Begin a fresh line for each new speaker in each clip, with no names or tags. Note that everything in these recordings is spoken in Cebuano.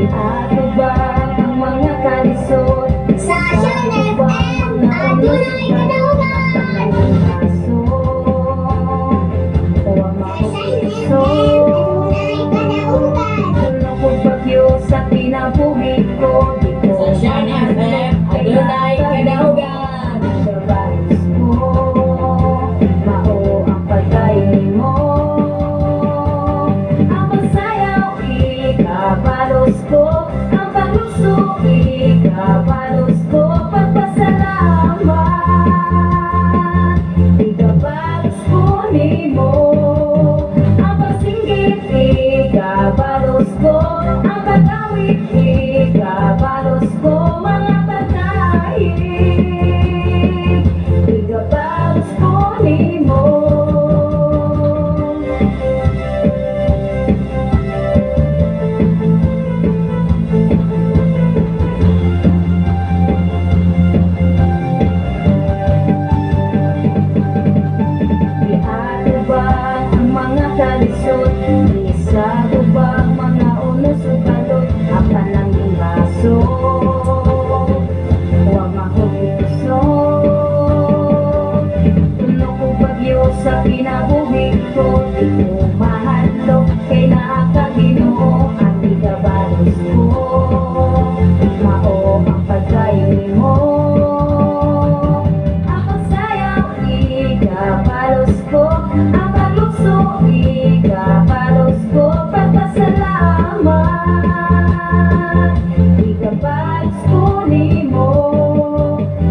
Iatubang ang mga kalisod.
Sa Shine FM, adunay kadaugan.
Aso, wa
Sa Shine
mahuso.
FM, adunay kadaugan.
Puno kong bagyo sa kinabuhi ko. Di ko
Sa Shine FM, adunay kadaugan.
Kabalos ko, mao ang pagkain mo. Ang pagsayaw, ikabalos ko. Ang pagluso, ikabalos ko. Pagpasalamat, ikabalos ko nimo. Ang pagsinggit, ikabalos ko. Ang pag-awit, ikabalos ko. Mga pagkain, ikabalos ko nimo. Iatubang ang mga kalisod, Isagubang mga unos ug kalot, Apan ang baso, wa mahuso. Puno ko bagyo sa kinabuhi ko, di ko mahadlok kay naa ka Ginoo, ang ikabalos ko, mao ang pagkain mo. Ang pagsayaw, ikabalos ko. Ang pagluso, ikabalos ko. Pagpasalamat, ikabalos ko nimo.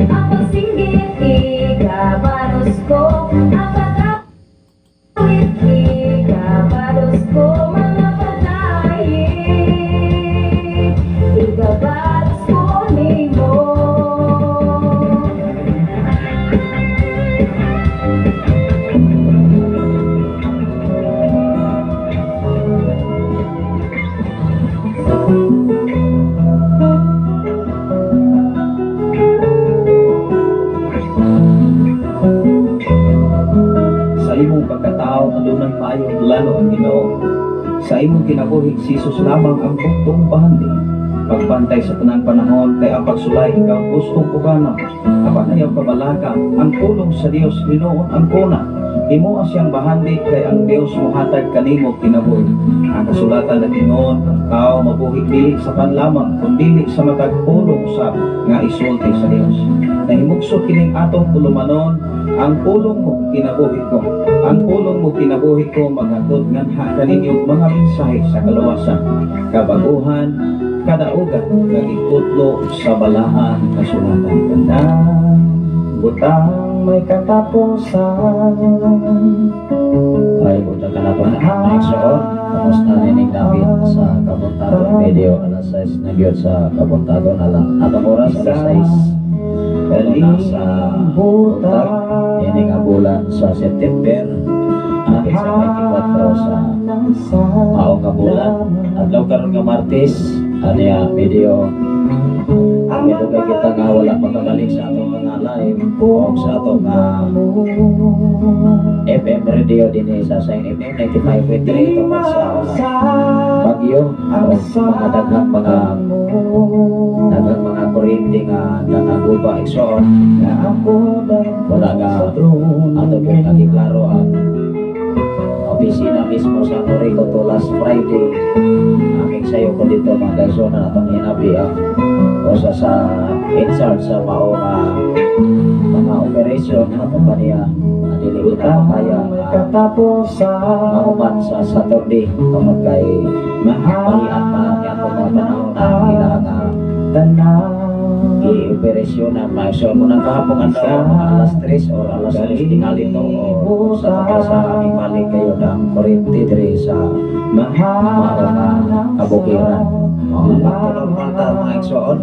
Ang pagsinggit, ikabalos ko. Ang pag-awit, ikabalos ko. Mga pagkain, ikabalos ko nimo.
Sa imong pagkatao adunay maayong plano ang Ginoo. Sa imong kinabuhi si Jesus lamang ang buktong bahandi. Pagbantay sa tanang panahon kay ang pagsulay ikaw gustong ugana. Apan ayaw kabalaka ang pulong sa Dios hinuon ang kuna. Himoa siyang bahandi kay ang Dios mohatag kanimo kinabuhi. Ang kasulatan nag-ingon ang tao mabuhi dili sa panlamang kundi sa matag pulong usab nga isulti sa Dios. Nahimugso kining atong tulumanon, ang pulong mo kinabuhi ko. Ang pulong mo kinabuhi ko maghatod nganha kaninyo mga mensahe sa kaluwasan, kabaguhan, kadaugan nga gikutlo sa balaan kasulatan. Tanang butang may katapusan.
Ay, punta ka na po na igsoon. Kamusta nining David sa Kabuntagon video alas 6 na gyud sa Kabuntagon ala atong oras alas 6. Pero nasa buntag ini nga bulan sa September apil sa 24 sa mao nga bulan. Adlaw karon nga Martes aniya video medyo kay kita nga wala makabalik sa atong mga live o sa atong FM radio dinhi sa Shine FM 95.3 tungkol sa bagyo o mga daghang mga kuryente nga nanaguba, igsoon. Wala nga ato gyud nagiklaro ang opisina mismo sa Norico to last Friday. Aming sayo ko dito mga kaigsoon atong hinabi ang usa sa in charge sa mao nga mga operation nga kompanya nga dili kita makaya mahuman sa Saturday tungod kay balian pa ang atong mga panahon na ilang i-operasyon na mga. Kung ang kahapon adlaw mga alas 3 or alas 3 tingali to o sa sa aming balik kayo ng kuryente diri sa mao nga kabukiran. Mga back to normal ta mga igsoon.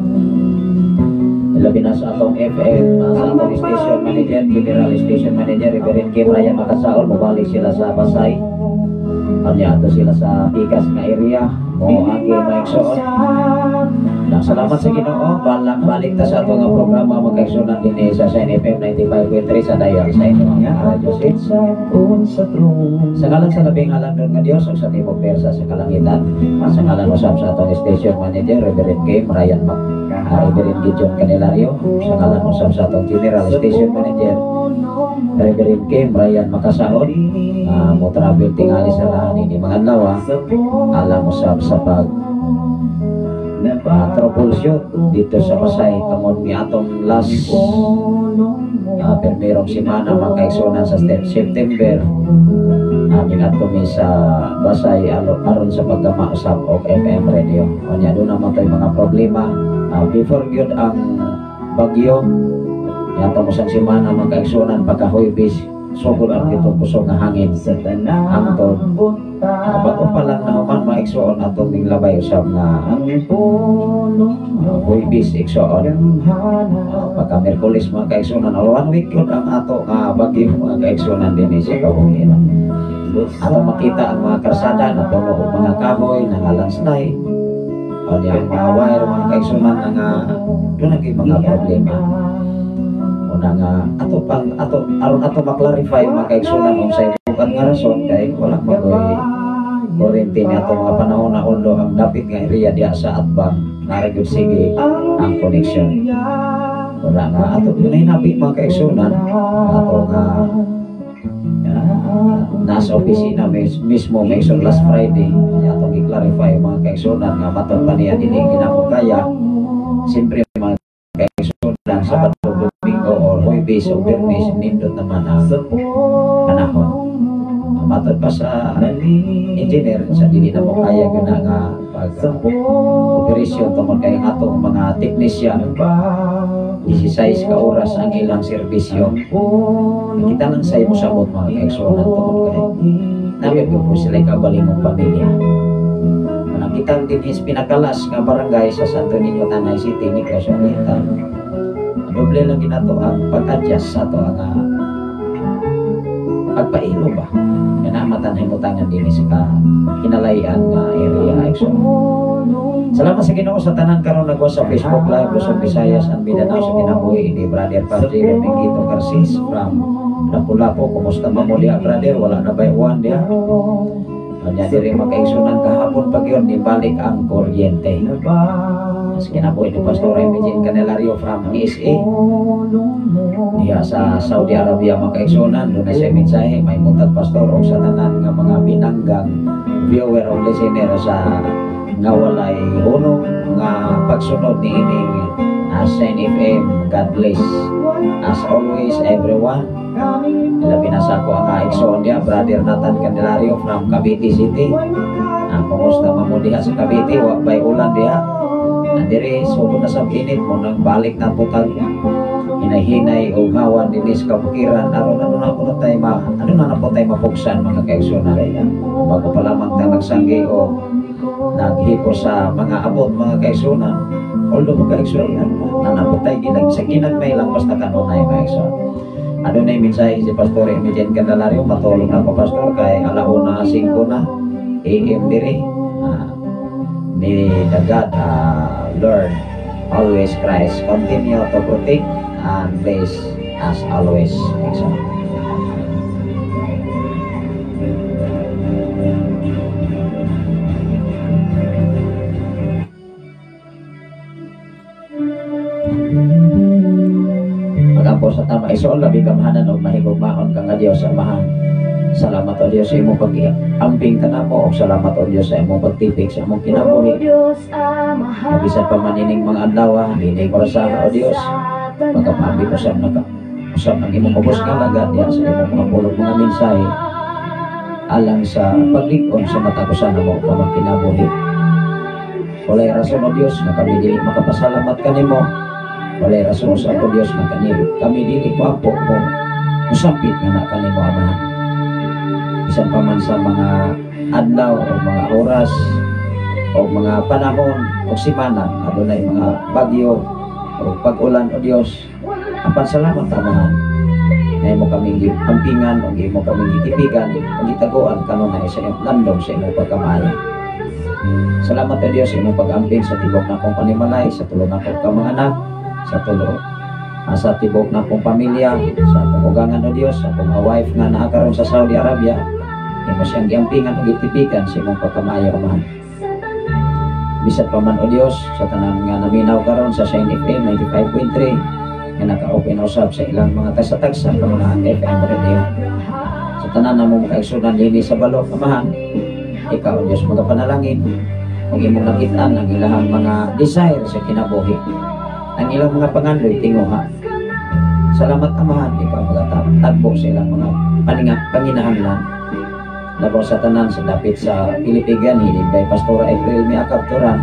Labi na sa atong FM, sa atong station manager, general station manager, Reverend Kim Ryan Makasaol, mobalik sila sa Pasay. Anya ato sila sa Pikas nga area, mo agi maigsoon. Nang salamat sa Ginoo, balang balik ta sa ato nga programa magkaigsunan dinhi sa Shine FM 95.3 sa dial sa inyo ang radio sets. Sa ngalan sa labing halangdon nga Dios ug sa tibok persa sa kalangitan, sa ngalan usab sa atong station manager Reverend Kim Ryan Mac Reverend Gideon Canelario, sa ngalan usab sa atong general station manager Reverend Kim Ryan Makasaon, mo travel tingali sa lahan ini mga adlaw, alam usab sa pag troubleshoot dito sa Pasay tungod mi atong last permirong semana makaigsunan sa September aming ato mi sa Basay aron sa pagkamausap og FM radio. Unya doon naman tayo mga problema before gyud ang bagyo yato mo sa semana makaigsunan pagka Huwebes sugod ang kitong kusog nga hangin hangtod bago pa lang nahuman maigsuon atong minglabay usab nga Huwebes igsuon pagka Miyerkules mga kaigsunan or 1 week yun ang ato nga bagyo mga kaigsunan dinhi sa kabukiran. Ato makita ang mga karsada na puno og mga kahoy nga landslide o ang mga wire mga kaigsunan nga doon ang mga problema. Una nga ato pang ato aron ato maklarify mga kaigsunan unsay bukat nga rason kay wala magoy kuryente ni ato mga panahon na although ang dapit nga area diha sa Atbang nara gyud sige ang connection. Wala nga ato hinabi mga kaigsunan ato nga nasa opisina mismo may last Friday atong i-clarify mga kaigsunan nga matod pa niya dili ginamo kaya. Siyempre mga kaigsunan sa Domingo or Huwebes o Biyernes nindot naman ang panahon. Matod pa sa engineer sa dili na mo kaya gyud na nga pag operasyon tungod kay atong mga technician 16 ka oras ang ilang serbisyo. Kita lang sa imo sabot mga kaigsunan tungod kay namin po sila kabalingong pamilya. Nakita din is pinakalas nga barangay sa Santo Niño Tanay City Negros Oriental. Doble lang ginato ang pag-adjust sa ato ang pagpailo ba. Kanamatan himutangan din sa kinalayan nga area action. Salamat sa Ginoo sa tanan karon nagwa sa Facebook Live Luzon, Visayas and Mindanao sa kinabuhi ni Brother Padre Dominguito Garcis from Lapu-Lapu. Kumusta ba mo diha brother? Wala na ba uwan diha? Kanya diri makaigsunan kahapon pag yun nibalik ang kuryente. Sa kinabuhi ni Pastor Emigene Canelario from KSA diha sa Saudi Arabia makaigsunan doon na siya mensahe may muntag pastor o sa tanan nga mga binanggang viewer o listener sa nga walay hunong nga pagsunod ni ining Shine FM. God bless as always everyone. Labi na sa ako ang kaigsoon diha Brother Nathan Candelario from Cavite City. Kumusta man mo diha sa Cavite? Wa bay ulan diha? Nandiri sugod na sa init mo nang balik na putang hinay-hinay og hawan dinhi sa kabukiran aron ano na po tayo ma ano na po tayo mapugsan mga kaigsunan. Bago pa lamang ta nagsanggi o naghipo sa mga abot mga kaigsunan. Although mga kaigsunan nanaputay ginag sa ginagmay lang basta kanunay mga kaigsunan. Adunay mensahe si Pastor Emigene Candelario, matulog na ko pastor kay alauna 5 na AM diri. May the God Lord always Christ continue to protect and bless as always. Example. Magampo sa tama isuon labi gamhanan og mahigugmaon ka nga Dios Amahan. Salamat o Dios sa imong pag-amping kanamo og salamat o Dios sa imong pagtipik sa among kinabuhi. Bisan pa man ining mga adlaw nining orasaha o Dios, pagkapaambit usab naka usab ang imong ubos nga lagad diha sa imong mga pulong mga mensahe alang sa paglig-on sa matag usa namo ka kinabuhi. Walay rason o Dios nga kami dili makapasalamat kanimo. Walay rason usab o Dios nga kami dili moampo mo usapit nga na kanimo Amahan. Bisan pa man sa mga adlaw o mga oras o mga panahon o simana adunay mga bagyo O pag-ulan, O Dios. Apan salamat, Amahan, na imo kaming ampingan o imo kaming gitipigan o gitaguan kanunay sa imong landong sa imong pagkamaayo. Salamat, O Dios, sa imong pag-amping sa tibok nakong panimalay, sa tulo nakong ka mga anak, sa tulo sa tibok nakong pamilya, sa akong ugangan, O Dios, sa akong wife nga naa karon sa Saudi Arabia. Imo siyang giampingan o gitipigan sa imong pagkamaayo, Amahan. Bisan pa man, O Dios, sa tanan nga naminaw karon sa Shine FM 95.3 nga naka-open usab sa ilang mga tagsa-tagsa ka mga FM radio. Sa tanan na mo makaigsunan dinhi sa balok, Amahan, ikaw, O Dios, magapanalangin kung imong nakitaan ang ilahang mga desire sa kinabuhi, ang ilang mga pangandoy, tinguha. Salamat, Amahan, ikaw magatagbo sa ilang mga panginahanglan. Labaw sa tanan sa dapit sa Pilipigan, hilig kay Pastora April Miakap Turan,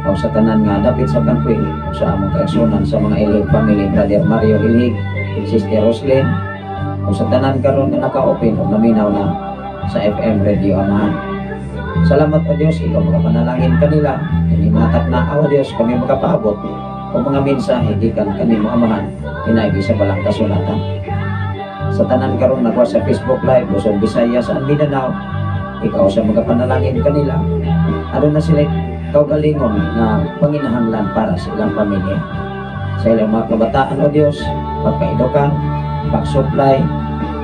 o sa tanan nga dapit sa Kanpuy, o sa among kaigsunan sa mga Ilhig family, Brother Mario Ilhig, Sister Roslyn, o sa tanan karon nga naka-open o naminaw na sa FM radio, Amahan. Salamat, O Diyos, ikaw magapanalangin kanila, ini mga takna, O Diyos, kami makapaabot o mga mensahe gikan kanimo, Amahan, pinaagi sa balang kasulatan. Sa tanan karon nagwa sa Facebook Live, Luzon, Visayas, and Mindanao, ikaw sa magapanalangin kanila. Ano na sila kaugalingon nga panginahanglan para sa ilang pamilya. Sa ilang mga kabataan, O Diyos, pagpaedukar, pag-supply,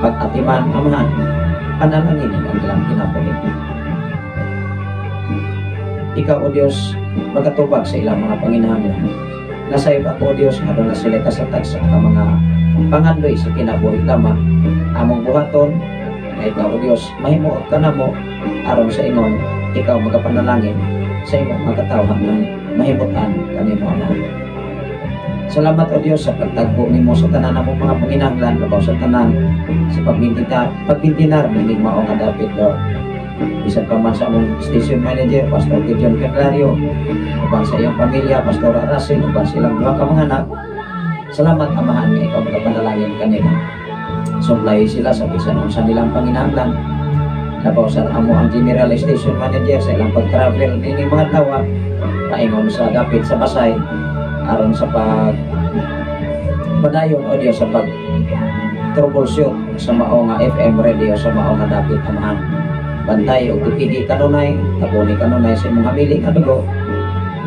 pag-atiman, Amahan, panalangin ang ilang kinabuhi. Ikaw, O Diyos, magatubag sa ilang mga panginahanglan. Nasayop ako, O Diyos, nga doon na sila kasatag sa mga pangandoy sa kinabuhi lamang. Among buhaton, na ikaw, O Diyos, mahimuot ka na mo, aron sa ingon, ikaw magapanalangin sa imong mga katawhan ng mahimutan kanimo, Ama. Salamat, O Diyos, sa pagtagpo nimo sa tanan namong mga panginahanglan, labaw sa tanan sa pagbintinar nining mao nga dapit, Lord. Bisan pa man sa among station manager, Pastor Gideon Candelario, uban sa iyang pamilya, Pastor Russell, uban silang duha ka mga anak. Salamat, Amahan, nga ikaw magapanalangin kanila. Supply sila sa bisan unsa nilang panginahanglan. Labaw sa amo ang general station manager sa ilang pag-travel nining mga adlaw paingon sa dapit sa Pasay aron sa pag padayon, O Dios, sa pag troubleshoot sa mao nga FM radio sa mao nga dapit, Amahan. Bantay og tipigi kanunay, tabuni kanunay sa imong hamili nga dugo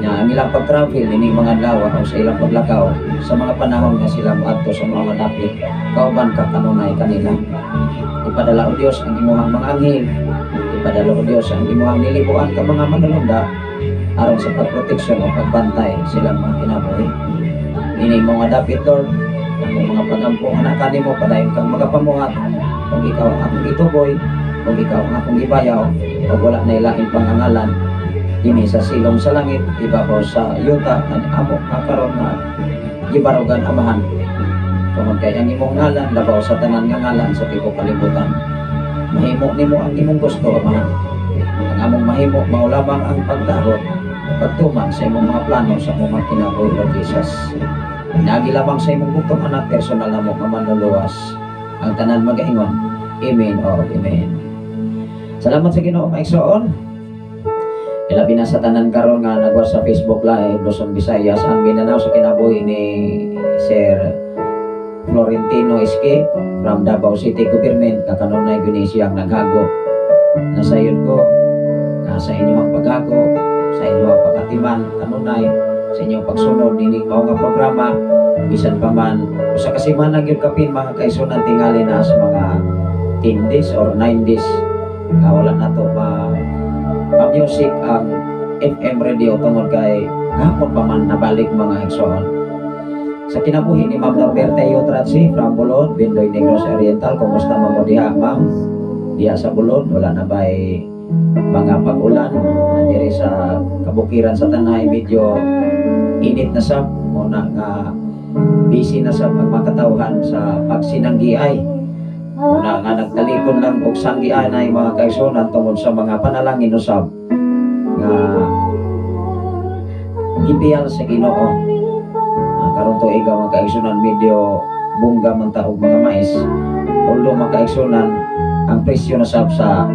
nya ang ilang pag-travel nining mga adlaw o sa ilang paglakaw sa mga panahon nga sila moadto sa mga dapit, kauban ka kanunay kanila. Ipadala, O Dios, ang imong mga anghel. Ipadala, O Dios, ang imong nilibuan ka mga manulunda aron sa pagproteksyon o pagbantay silang mga kinabuhi. Ini mga dapit, Lord, ang mga pagampo nga kanimo, padayon kang magapamuhat kung ikaw ang akong ituboy, kung ikaw ang akong ibayaw, o wala na ilain pang angalan dinhi sa silong sa langit, ibabaw sa yuta nga amo nga karon nga gibarugan, Amahan, tungod kay ang imong ngalan labaw sa tanan nga ngalan sa tibuok kalibutan. Mahimo nimo ang imong gusto, Amahan. Ang among mahimo mao lamang ang pagdahot, pagtuman sa imong mga plano sa among mga kinabuhi, Lord Jesus. Pinaagi lamang sa imong bugtong anak, personal namo nga manluluwas. Ang tanan magaingon, Amen o Amen. Salamat sa Ginoo, maigsoon. Ilabi na sa tanan karon nga nagwa sa Facebook Live, Luzon, Visayas and Mindanao, sa kinabuhi ni Sir Florentino Iske from Davao City Government nga kanunay gyud siyang naghago. Nasayod ko nga sa inyong paghago, sa inyong pagatiman kanunay, sa inyong pagsunod nining mao nga programa, bisan pa man usa ka semana gyud kapin, mga kaigsunan, tingali na sa mga 10 days or 9 days nga wala na to ma pa-music ang FM radio tungod kay kahapon pa man nabalik, mga igsoon. Sa kinabuhi ni Ma'am Norberta Yotratsi from Bulod, Bindoy, Negros Oriental, kumusta man mo diha, Ma'am? Diha sa Bulod, wala na ba'y mga pag-ulan? Diri sa kabukiran sa Tanay, medyo init na sab, muna nga busy na sa pagmakatawhan sa pagsinanggiay. Muna nga nagtalikon lang og sanggiay na mga kaigsunan tungod sa mga panalangin usab nga gipiyal sa Ginoo. Karon tuiga, mga kaigsunan, medyo bungga man ta og mga mais. Although, mga kaigsunan, ang presyo na sab sa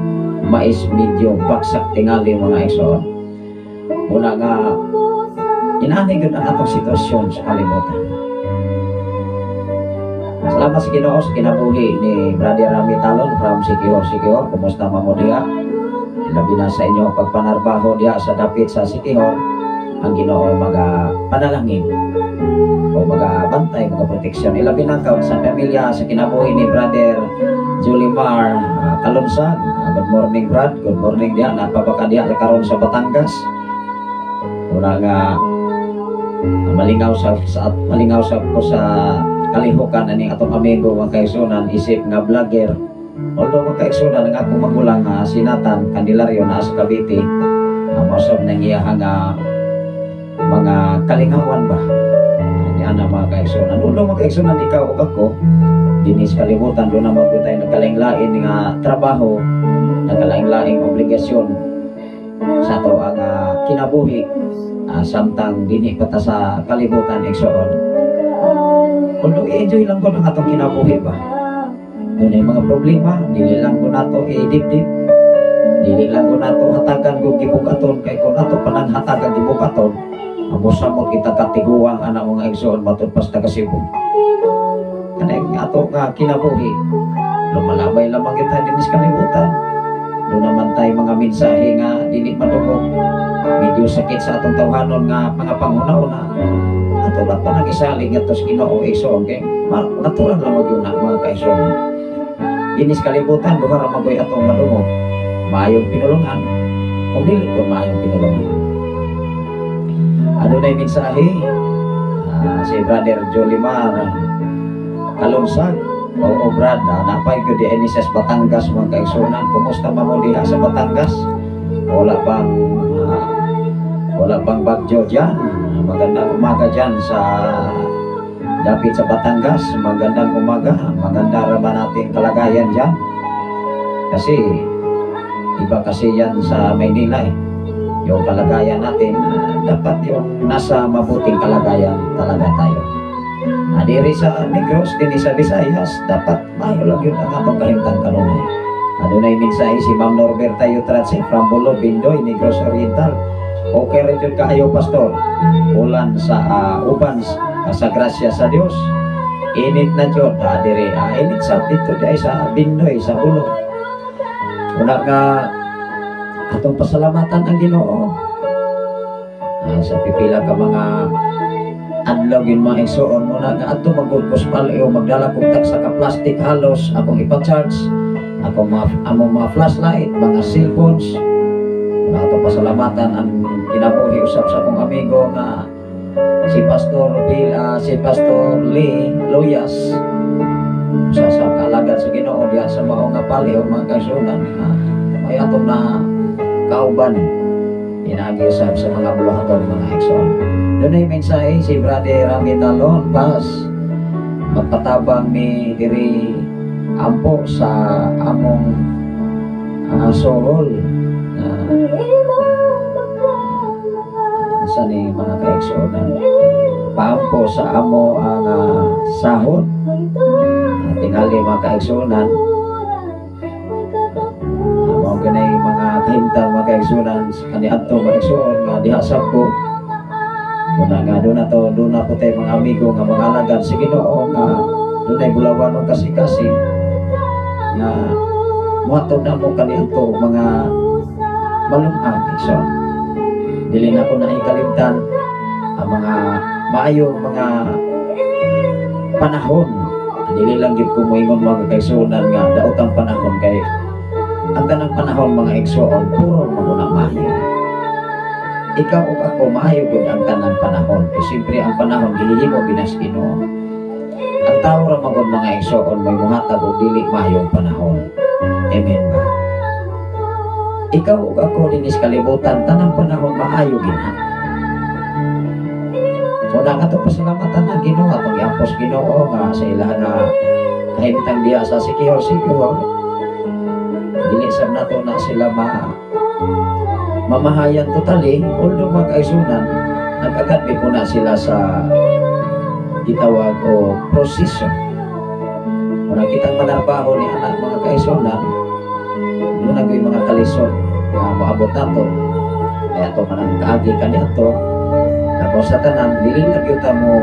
mais medyo baksak tingali, mga igsoon. Muna nga Inani gyud ang atong sitwasyon sa kalibutan. Salamat sa Ginoo sa kinabuhi ni Brother Rami Talon from Siquijor, Siquijor. Kumusta man mo diha? Labi na sa inyo pagpanarbaho diha sa dapit sa Siquijor. Ang Ginoo maga panalangin o maga bantay, maga proteksyon. Ilabi na kaon sa pamilya sa kinabuhi ni Brother Julimar Kalunsag. Good morning, Brad. Good morning diha. Napabaka diha karon sa Batangas. Una nga malingaw sa ko sa kalihukan ani atong amigo, mga kaigsunan, isip nga vlogger. Although, mga kaigsunan, ang akong magulang nga si Nathan Candelario naa sa Cavite, mao sab nang iyaha nga mga kalingawan ba ni ana, mga kaigsunan. Although, mga kaigsunan, ikaw ug ako dinhi sa kalibutan, duna man gyud tayo nagkalaing-lain nga trabaho, nagkalaing-laing obligasyon sa ato ang kinabuhi samtang dinhi pa ta sa kalibutan, igsoon. Although, i-enjoy lang ko ang atong kinabuhi ba. Dunay mga problema, dili lang ko nato i-dibdib. Dili lang ko nato hatagan kung gibukaton, kay kung ato panang hatagan gibukaton, amo samot kita katiguang anak, mga igsoon, matud pas taga Cebu. Kanang ato nga kinabuhi, lumalabay lamang kita dinhi sa kalibutan. Duna man tay mga mensahe nga dili madungog. Medyo sakit sa atong tawhanon nga mga panghuna-una. Ato lang pa nang isalig ngadto sa Ginoo, igsoon, kay natural lang gyud na, mga kaigsoon. Dinhi sa kalibutan, duha ra magoy atong madungog. Maayong pinulungan o dili ko maayong pinulungan. Adunay mensahe si Brother Jolimar Kalunsag. Oo, Brad, napay ko di NSS Batangas, mga kaigsunan. Kumusta man mo diha sa Batangas? Wala bang bagyo dyan? Magandang umaga dyan sa dapit sa Batangas. Magandang umaga. Maganda ra ba nating kalagayan dyan? Kasi iba kasi yan sa Maynila eh. Yung kalagayan natin, dapat yung nasa mabuting kalagayan talaga tayo. Diri sa Negros, dinhi sa Visayas, dapat maayo lang yun ang atong kahimtang kanunay. Adunay mensahe si Ma'am Norberta Yutratse from Bolo, Bindoy, Negros Oriental. Okay rin yun kaayo, Pastor. Ulan sa uban sa grasya sa Dios. Init na jud diri, init sa dito di sa Bindoy, sa Bolo. Una nga atong pasalamatan ang Ginoo sa pipila ka mga adlaw gin, mga igsoon, muna nga adto magud ko sa paleo, magdala kog tagsa ka plastic halos akong ipa-charge akong mga among mga flashlight, mga cellphones. Una atong pasalamatan ang kinabuhi usab sa akong amigo nga si Pastor Bill, si Pastor Lee Loyas, usa sa kaalagad sa Ginoo diha sa mao nga paleo, mga kaigsunan, may atong na kauban inaagi usab sa mga buluhaton, mga igsoon. Dunay mensahe si Brother Rami Talon Paz. Magpatabang mi diri, ampo sa among sohol sa ni, mga kaigsuonan, paampo sa amo ang sahod. Tingali, mga kaigsuonan, mao ganay mga kahimtang, mga kaigsuonan, sa kaniadto, mga igsoon, nga diha sa ko. Una nga duna to, duna po tayo mga amigo nga mga alagad sa Ginoo nga dunay bulawan og kasing-kasing nga muhatod na mo kaniadto mga malung-ang, igsoon. Dili na ko na ikalimtan ang mga maayong mga panahon. Dili lang gyud ko moingon, mga kaigsuonan, nga daot ang panahon, kay ang tanang panahon, mga igsoon, puro maguna maayo. Ikaw ug ako, maayo gud ang tanang panahon. Kay siyempre ang panahon gihimo binas Ginoo. Ang tao ra magod, mga igsoon, may muhatag og dili maayong panahon. Amen ba? Ikaw ug ako dinhi sa kalibutan, tanang panahon maayo gina. Una nga atong pasalamatan ang Ginoo, atong iampos Ginoo nga sa ilaha nga kahimtang diha sa Siquijor, Siquijor. Dili sab nato na sila ma mamahayan totally, although, mga kaigsunan, nag-agad po na sila sa gitawag o procession. Una kitang manarbaho ni anak, mga kaigsunan, duna gyud mga kalisod nga moabot nato. Kaya ato manang kaagi kaniadto. Tapos sa tanan, dili na gyud ta mo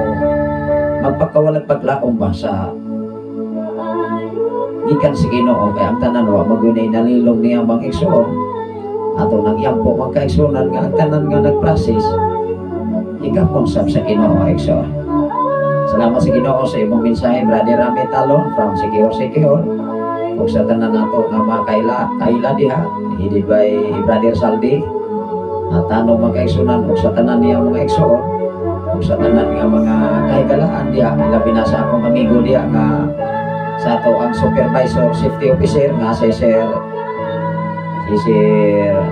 magpakawalag paglaom ba sa gikan sa Ginoo, kay ang tanan wa magunay nalilong niya mga igsoon. Ato nang iampo, mga kaigsuonan, nga ang tanan nga nag-process gihapon sab sa Ginoo, igsoon. Salamat sa Ginoo sa imong mensahe, Brother Rami Talon from Siquijor, Siquijor, ug sa tanan nato nga mga kaila kaila diha, headed by Brother Saldi at tanong, mga kaigsuonan, ug sa tanan niya mga igsoon, ug sa tanan nga mga kahigalaan diha, labi na sa akong amigo diha nga sa ato ang supervisor safety officer nga si Sir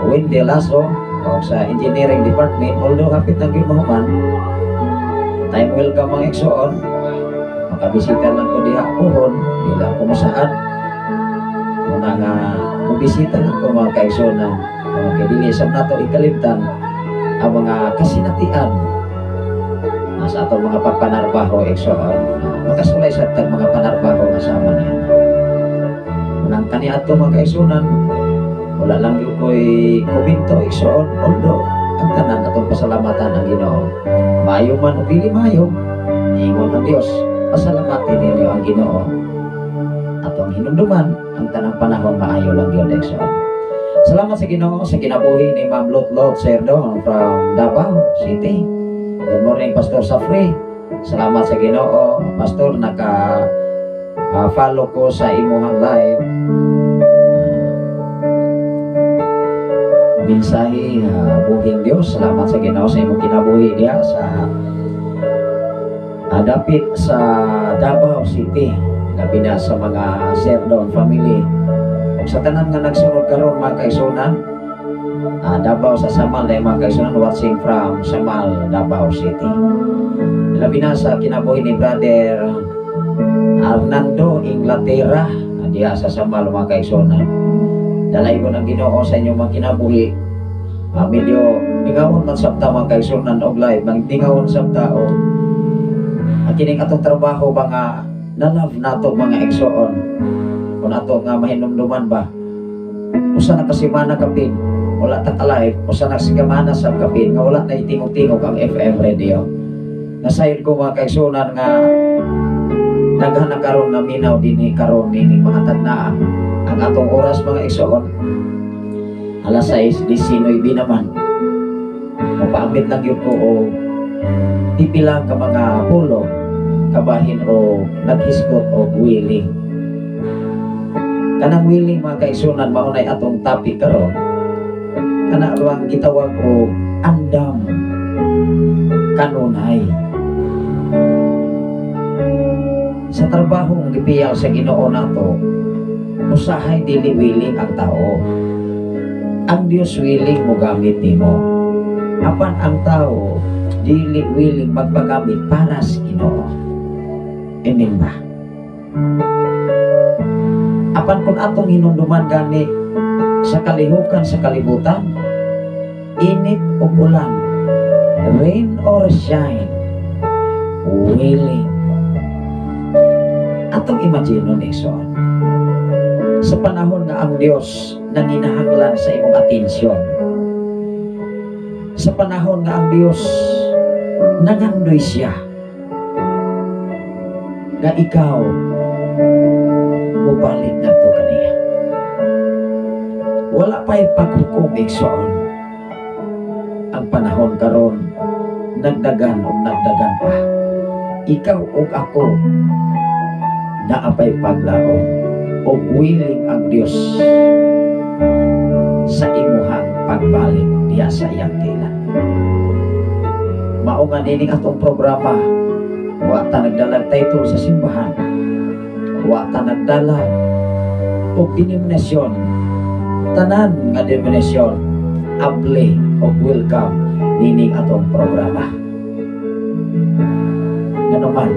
Wendy Lasso o sa engineering department. Although hapit na gyud mahuman, time welcome, mga igsoon. Makabisita lang ko diha pohon, di lang ko masaad muna nga mobisita lang ko, mga kaigsuonan, mga kay dili sab nato ikalimtan ang mga kasinatian sa atong mga pagpanarbaho, igsoon. Makasulay sa tag mga panarbaho nga sama niya unang kaniadto, mga kaigsuonan. Wala lang gyud ko'y komento, igsoon, although ang tanan atong pasalamatan ang Ginoo. Maayo man o dili maayo, ingon ang Dios, pasalamatin ninyo ang Ginoo. Atong hinumduman ang tanang panahon, maayo lang gyud, igsoon. Salamat sa Ginoo sa kinabuhi ni Ma'am Lot Lot Serdo from Davao City. Good morning, Pastor Safri. Salamat sa Ginoo, Pastor, naka follow ko sa imuhang live. Mensahe, buhing Dios. Salamat sa Ginoo sa imong kinabuhi diha sa dapit sa Davao City. Labi na sa mga Serdon family. Ug sa tanan nga nagsunod karon, mga kaigsuonan, Davao sa Samal dahil, mga kaigsuonan, watching from Samal, Davao City. Labi na sa kinabuhi ni Brother Arnando Inglaterra diha sa Samal, mga kaigsuonan. Dalaygon ang Ginoo sa inyong mga kinabuhi. Medyo mingawon man sabta, mga kaigsuonan, og live, mingawon sabta og ang kining atong trabaho ba nga na-love nato, mga igsoon. Kung ato nga mahinumduman ba, usa na ka semana kapin wala ta ka-live, usa na semana sa kapin nga wala na itingog-tingog ang FM radio. Nasayod ko, mga kaigsuonan, nga daghan na karon nga minaw dinhi karon nining mga tagnaa. Ang atong oras, mga igsoon, alas 6:19 naman. Mapaambit lang gyud ko o pipila ka mga pulong kabahin o naghisgot o willing. Kanang willing, mga kaigsuonan, mao nay atong topic karon. Kana bang gitawag og andam kanunay sa trabaho nga gipiyal sa Ginoo nato. Usahay dili willing ang tao. Ang Dios willing mo gamit nimo, apan ang tao dili willing magpagamit para sa Ginoo. Amen ba? Apan kung atong hinumduman gani sa kalihukan sa kalibutan, init o ulan, rain or shine, willing. Atong imagine nun, igsoon, sa panahon nga ang Dios nanginahanglan sa imong atensyon, sa panahon nga ang Dios nangandoy siya nga ikaw mubalik ngadto kaniya. Wala pa'y paghukom, igsoon. Ang panahon karon nagdagan og nagdagan pa. Ikaw ug ako naa pay paglaom og willing ang Dios sa imuhang pagbalik diha sa iyang tilan. Mao nga nining atong programa, wa ta nagdalag title sa simbahan, wa ta nagdala og denominasyon. Tanan nga denominasyon able og welcome nining atong programa. Nganuman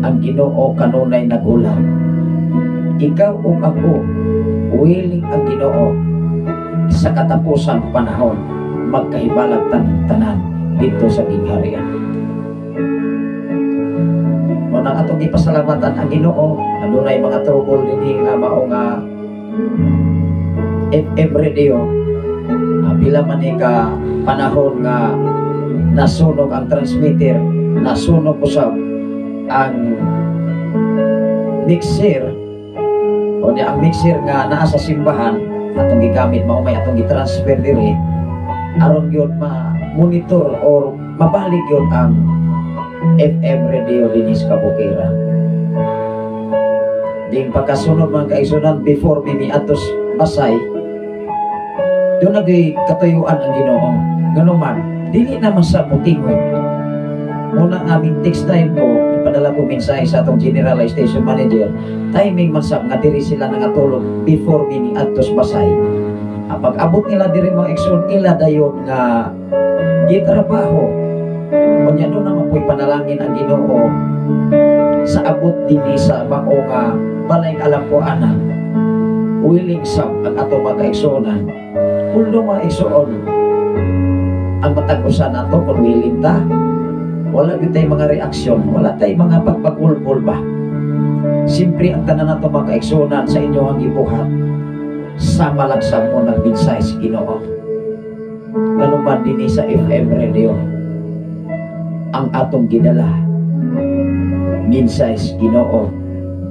ang Ginoo kanunay nagulang. Ikaw ug ako, willing ang Ginoo sa katapusan panahon magkahibalag tanan dito sa gingharian. Mao nang atong gipasalamatan ang Ginoo, adunay mga trouble dinhi nga mao nga FM radio. Pila man ni ka panahon nga Nasunog ang transmitter, nasunog usab ang mixer. O niya, ang mixer nga naa sa simbahan atong gigamit, mao may atong gitransfer diri aron gyud ma-monitor or mabalik gyud ang FM radio dinhi sa kabukiran. Ding pagkasunod, mga kaigsuonan, before mi miadto Basay, duna gyuy katuyuan ang Ginoo. Ngano man dili naman sa mutingog muna ang aming text time ko, ipadala ko mensahe sa atong general station manager, timing man sab nga diri sila nangatulog before mi niadto Basay. Ang pag-abot nila diri, mga igsoon, ila dayon nga gitrabaho. Unya duna naman po'y panalangin ang Ginoo sa abot dinhi sa mao nga balay Kalampuanan. Willing sab ang ato mga kaigsuonan. Although, mga igsoon, ang matag usa nato, kung willing ta, wala gyud tay mga reaksyon, wala tay mga pagpagulbol ba. Siyempre, ang tanan nato, mga kaigsuonan, sa inyo ang gibuhat, sama lang sa mo ng mensahe sa Ginoo. Ganun man dinhi sa FM radio, ang atong gidala, mensahe sa Ginoo,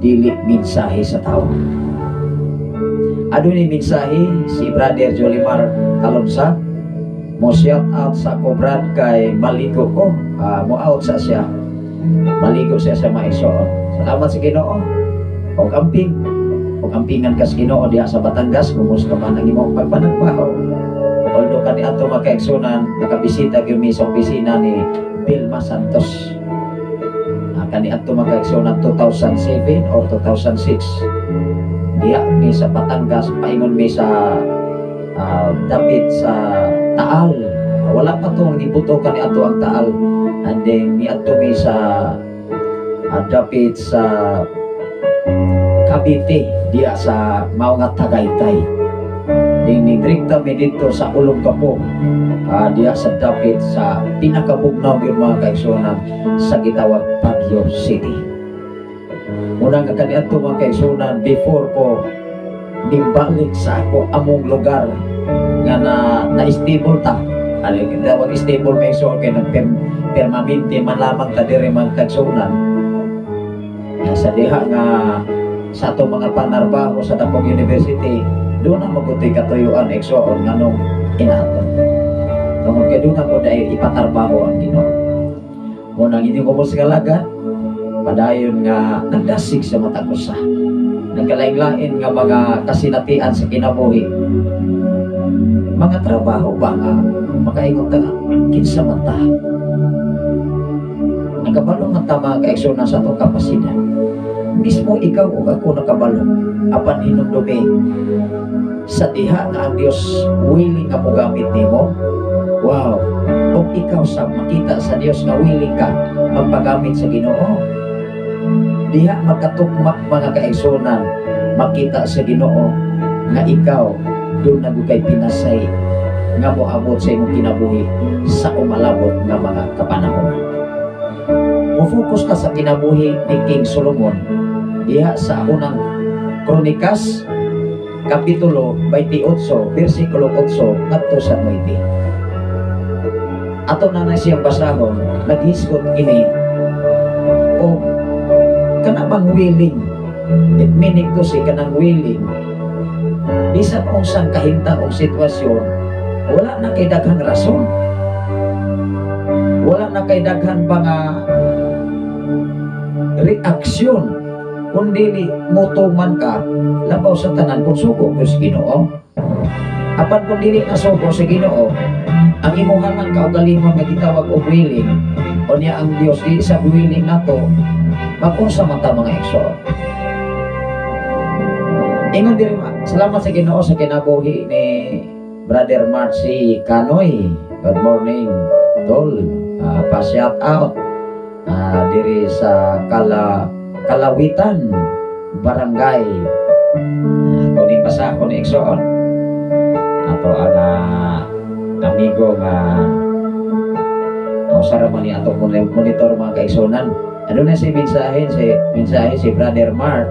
dili mensahe sa tao. Adunay mensahe si Brother Jolimar Talonsa. Mo shout out sa ako, Brad, kay maligo ko. Mo out sa siya. Maligo siya sa maigsoon. Salamat sa Ginoo. Og amping. Og ampingan ka sa Ginoo diha sa Batangas, kumusta man ang imong pagpanagbaho? Although kani ato, mga kaigsuonan, nakabisita gyud mi sa opisina ni Vilma Santos. Kani ato, mga kaigsuonan, 2007 or 2006. Diha mi sa Batangas, paingon mi sa dapit sa Taal. Wala pa to nibuto kani ato ang Taal. And then miadto mi sa dapit sa Cavite, diha sa mao nga Tagaytay. Ding ni mi didto sa Olongapo, diha sa dapit sa pinakabugnaw yung mga kaigsuonan sa gitawag Baguio City. Unang nga kaniadto, mga kaigsuonan, before ko nibalik sa ako among lugar nga na na stable ta. Ano tawag stable may so kay nag permanente man lamang ta diri, mga kaigsuonan. Nga sa diha nga sa ato mga panarbaho sa Dakong University, duna man gud to'y katuyuan, igsoon, nganong inaton. Tungod kay duna po dahil ipatarbaho ang Ginoo. Munang inyong kubos kalaga, padayon nga nagdasig sa matag usa. Nagkalain-lain nga mga kasinatian sa kinabuhi. Mga trabaho ba nga makaingon ta nga kinsa man ta. Nakabalo man ta, mga kaigsoon, sa atong kapasidad. Mismo ikaw ug ako nakabalo, apan hinumdumi sa diha nga ang Dios willing nga mogamit nimo. Wow! Ug ikaw sa makita sa Dios nga willing ka magpagamit sa Ginoo. Diha magkatukmak, mga kaigsuonan, makita sa Ginoo nga ikaw duna kay pinasay nga moabot sa imong kinabuhi sa umalabot nga mga kapanahonan. Mo-focus ka sa kinabuhi ni King Solomon diha sa Unang Kronikas Kapitulo 28 versikulo 8 ngadto sa 9. Ato na na siyang basahon, naghisgot kini o kana bang willing, it meaning to say kanang willing bisan unsang kahimtang og sitwasyon, wala na kay daghang rason, wala na kay daghan mga reaksyon kung dili motuman ka, labaw sa tanan kung sugo ko sa Ginoo. Apan kung dili na sugo sa Ginoo ang imuhangan kaugalingon nga gitawag og willing, o niya ang Dios di sa willing nato, mag-unsa man ta, mga igsoon? Ingon diri ma, salamat sa Ginoo sa kinabuhi ni Brother Marcy Canoy. Good morning, tol. Pa-shout out diri sa Kalawitan Barangay. Kuning pasako ni igsoon. Ato ang amigo nga usara man ni ato monitor, mga kaigsuonan. Ano na si mensahe si Brother Mark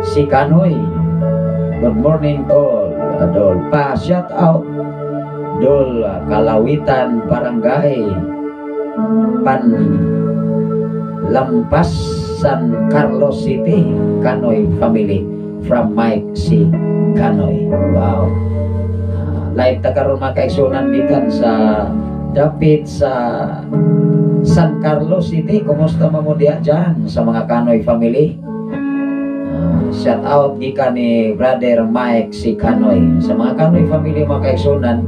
si Kanoy. Good morning, tol. Adol. Pa shout out Abdul, Kalawitan, Barangay Pan Lampas, San Carlos City, Kanoy family, from Mike C. Kanoy. Wow. Live ta karon, mga kaigsunan, gikan sa dapit sa San Carlos City. Kumusta man mo diha dyan sa mga Kanoy family? Shout out gikan ni Brother Mike C. Kanoy sa mga Kanoy family, mga kaigsunan,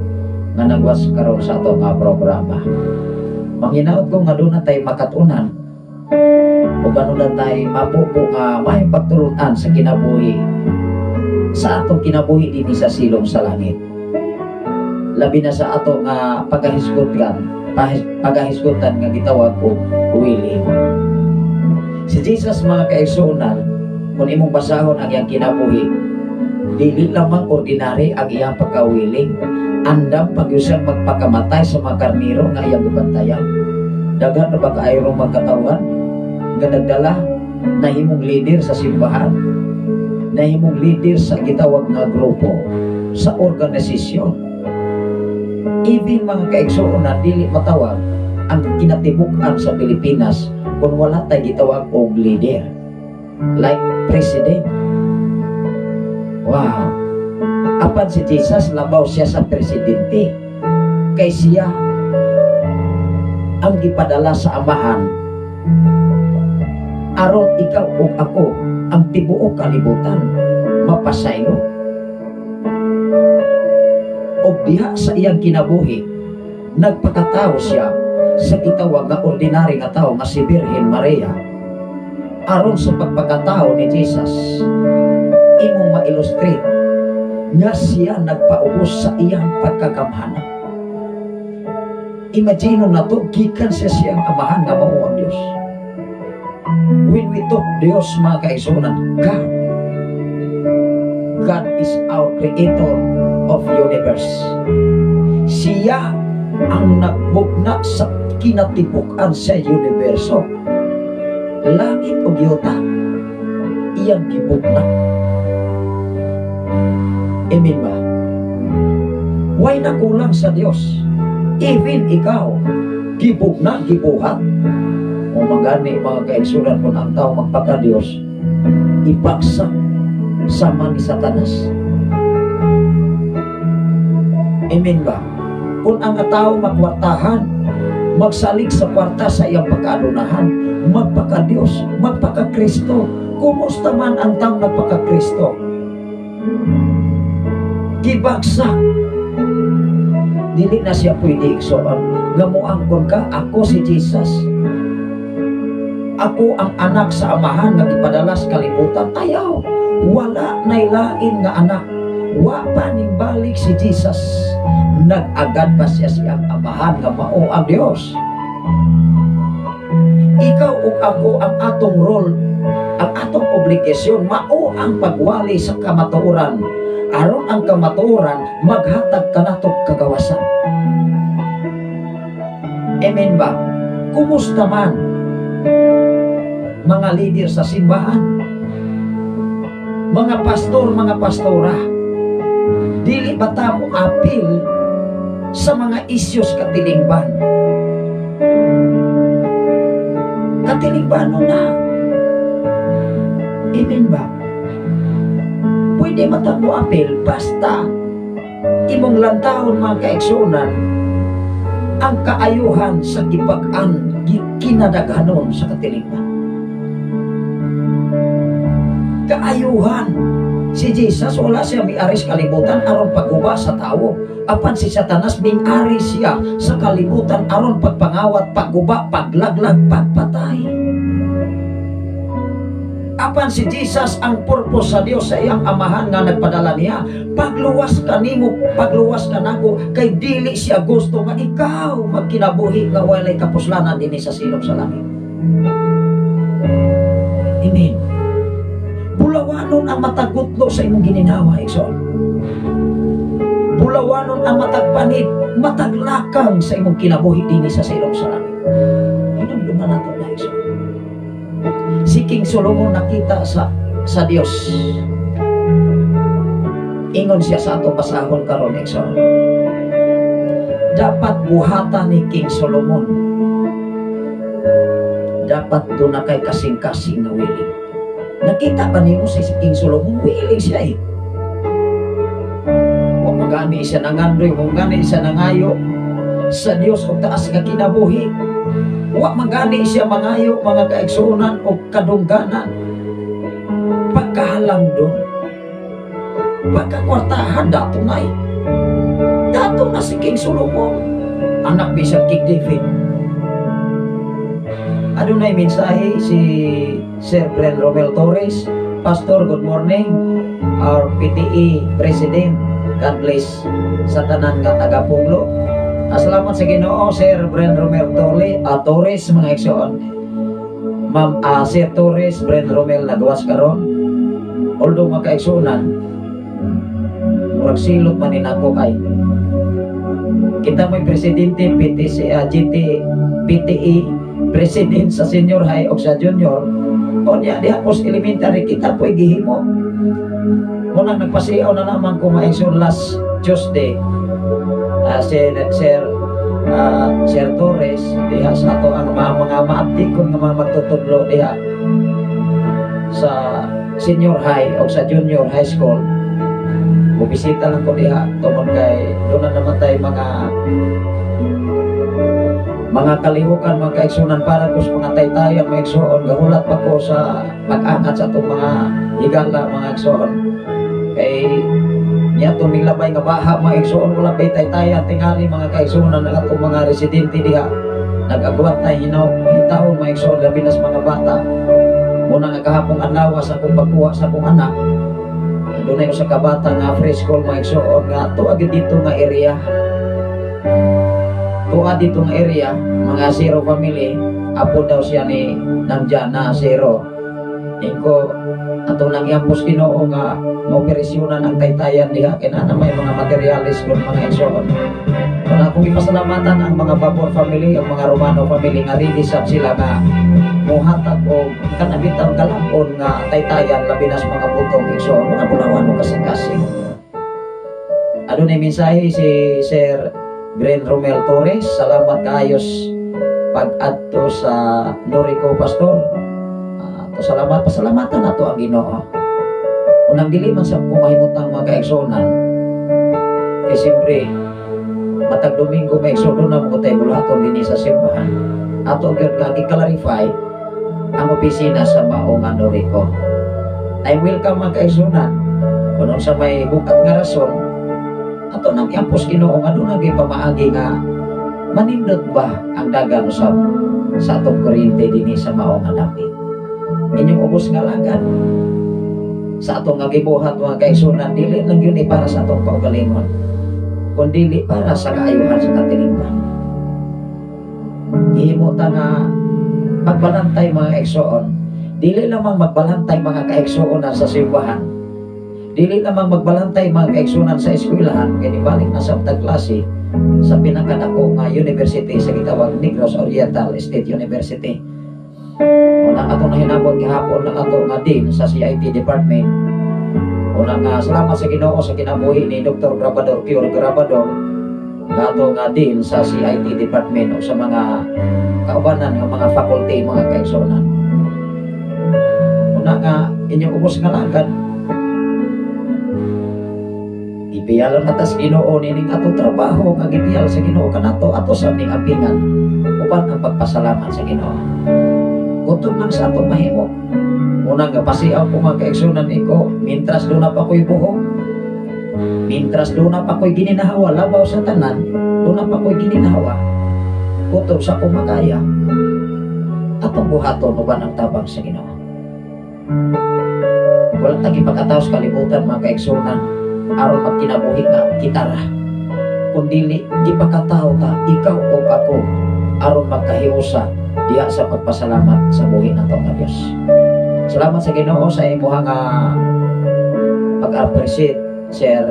nga nagwas karon sa ato nga programa. Manghinaot ko nga duna tay makatunan o aduna tay mapupo nga may pagtulunan sa kinabuhi, sa atong kinabuhi dinhi sa silong sa langit. Labi na sa ato nga pagahisgutan nga gitawag og willing. Si Jesus, mga kaigsuonan, kung imong basahon ang iyang kinabuhi, dili lamang ordinary ang iyang pagka-willing. Andam pa gyud siyang magpakamatay sa mga karniro nga iyang gibantayan. Daghan na ba kaayo mga katawhan nga nagdala, nahimong leader sa simbahan, nahimong leader sa gitawag nga grupo, sa organisasyon? Even, mga kaigsuonan, dili matawag ang kinatibuk-an sa Pilipinas kung wala tay gitawag og leader like president. Wow. Apan si Jesus, labaw siya sa presidente kay siya ang gipadala sa Amahan aron ikaw ug ako, ang tibuok kalibutan, mapasaylo. Og diha sa iyang kinabuhi, nagpakatao siya sa gitawag nga ordinary nga tao nga si Birhen Maria. Aron sa pagpakatao ni Jesus, imong ma-illustrate nga siya nagpaubos sa iyang pagkagamhanan. Imagine na to, gikan siya siyang Amahan nga mao ang Diyos. When we talk Diyos, mga kaigsunan, God. God is our creator of universe. Siya ang nagbugna sa kinatibuk-an sa universo. Langit ug yuta, iyang gibugna. Amen ba? Way nakulang sa Dios? Even ikaw, gibugna, gibuhat. O magani, mga kaigsunan, kung ang tao magpaka-Diyos, ibagsak sama ni Satanas. Amen ba? Kung ang tao magkwartahan, magsalig sa kwarta sa iyang pagkaadunahan, magpaka-Diyos, magpaka-Kristo, kumusta man ang taong nagpaka-Kristo? Gibagsak. Dili na siya pwede, igsoon, nga muangkon ka, "Ako si Jesus. Ako ang anak sa Amahan nga gipadala sa kalibutan." Ayaw. Wala nay lain nga anak. Wa pa ning balik si Jesus. Nag-agad pa siya siyang Amahan nga mao ang Dios. Ikaw ug ako, ang atong role, ang atong obligasyon, mao ang pagwali sa kamatuoran. Aron ang kamatuoran maghatag kanato kagawasan. Amen ba? Kumusta man mga leader sa simbahan, mga pastor, mga pastora, dili ba ta mo apil sa mga isyos katilingban? Katilingban na. Amen ba? Pwede man ta mo apil basta imong lantahon, mga kaigsunan, ang kaayuhan sa gibag-an kinadaghanon sa katilingban. Kaayuhan. Si Jesus, wala siya miari sa kalibutan aron pagguba sa tao. Apan si Satanas, mingari siya sa kalibutan aron pagpangawat, pagguba, paglaglag, pagpatay. Apan si Jesus, ang purpose sa Dios, sa iyang Amahan nga nagpadala niya, pagluwas kanimo, pagluwas kanako, kay dili siya gusto nga ikaw magkinabuhi nga walay kapuslanan dinhi sa silong sa langit. Amen. Bulawanon ang matag gutlo sa imong gininhawa, igsoon. Bulawanon ang matag panid, matag lakang sa imong kinabuhi dinhi sa silong sa langit. Hinumduman nato na, igsoon. Si King Solomon, nakita sa Dios. Ingon siya sa atong basahon karon, igsoon. Dapat buhatan ni King Solomon. Dapat duna kay kasing-kasing na willing. Nakita ba nimo si King Solomon? Willing siya eh. Wa magani siya nangandoy, wa magani siya nangayo sa Dios og taas nga kinabuhi. Wa magani siya mangayo, mga kaigsuonan, og kadungganan. Pagkahalangdon, pagkakwartahan, dato na eh. Dato na si King Solomon, anak bisan King David. Adunay mensahe si Sir Bren Romel Torres. Pastor, good morning. Our PTE President, God bless sa tanan nga taga-Punglo. Salamat sa Ginoo, Sir Bren Romel Torres, Torres, mga igsoon. Ma'am, Sir Torres, Bren Romel, nagawas karon. Although mga kaigsuonan, murag silot man ni nako kay kita mo'y presidente PTC, GT, PTE president sa senior high o sa junior. Unya diha po sa elementary kita po'y gihimo. Munang nagpasiyaw na naman ko, mga igsoon, last Tuesday, Sir Torres diha sa ato ang mga maaptikon nga mga magtutudlo diha sa senior high o sa junior high school. Bubisita lang ko diha tungod kay doon na naman tayo mga kalihukan, mga kaigsunan, para ko sa mga taytayan, mga igsoon. Gahulat pa ko sa pag-angat sa atong mga higala, mga igsoon, kay niya itong nilabay nga baha, mga igsoon. Wala pa'y taytayan tingali, mga kaigsunan, ang atong mga residente diha nag-agwat na hinaw hitaon, mga igsoon, labi na sa mga bata. Muna nga kahapong adlaw sa akong pagkuha sa akong anak, doon sa kabata nga preschool, mga igsoon, nga tuwa gyud dito nga area, tuwa dito nga area, mga zero family. Apo daw siya ni Namjana Zero. Inko ato nang iampos Ginoo nga maoperasyonan ang taytayan diha kay naa may mga materialis kun, mga igsoon. Wala akong ipasalamatan ang mga Babor family, ang mga Romano family nga ready sab sila nga muhatag og kanabitang kalapon nga taytayan, labi na sa mga butong, igsoon, mga bulawan o kasing-kasing. Adunay mensahe si Sir Gren Romel Torres. Salamat kaayos pag-adto sa Norico, Pastor. To salamat, pasalamatan nato ang Ginoo. Unang dili man sa kung mahimutang, mga kaigsuonan. Kay siyempre, matag Domingo may igsoon na mo tayo buluhaton dinhi sa simbahan. Ato gyud nga gi-clarify ang opisina sa maong Norico. Ay welcome, mga kaigsuonan. Kung sa may bukat nga rason, ato nang iampos Ginoo nga doon naging pamaagi nga manindot ba ang dagan usab sa atong kuryente dinhi sa maong dapit. Inyong ubos nga lagan sa atong nga gibuhat, mga kaigsuonan, dili lang yun para sa atong kaugalingon kundi para sa kaayuhan sa katilingban. Gihimo ta nga pagbalantay, mga igsoon. Dili lamang magbalantay, mga kaigsuonan, sa simbahan, dili lamang magbalantay, mga kaigsuonan, sa eskwelahan, kay nibalik na sa klase sa pinakadako nga university sa gitawag Negros Oriental State University. Una atong nahinabot gihapon ng ato nga dean sa CIT Department. Una nga salamat sa Ginoo sa kinabuhi ni Dr. Grabador Cure Grabador nga ato nga dean sa CIT Department o sa mga kaubanan nga mga faculty, mga kaigsuonan. Una nga inyong ubos nga lakad, ipiyal na tas Ginoo nining atong trabaho nga gipiyal sa Ginoo kanato, ato sa ning ampingan uban ang pagpasalamat sa Ginoo. Kutob lang sa atong mahimo. Una nga pasiaw ko, mga kaigsunan iko, mintras duna pa ko'y buhok, mintras duna pa ko'y gininhawa, labaw sa tanan, duna pa ko'y gininhawa, kutob sa akong makaya, atong buhaton uban ang tabang sa Ginoo. Wala tagi pagkataos kalibutan, mga kaigsunan, aron magkinabuhi nga kitara, kundili gipakatao ta ikaw o ako aron magkahiusa diha sa pagpasalamat sa buhi nato nga Dios. Salamat sa Ginoo sa imuha nga pag-appreciate, Sir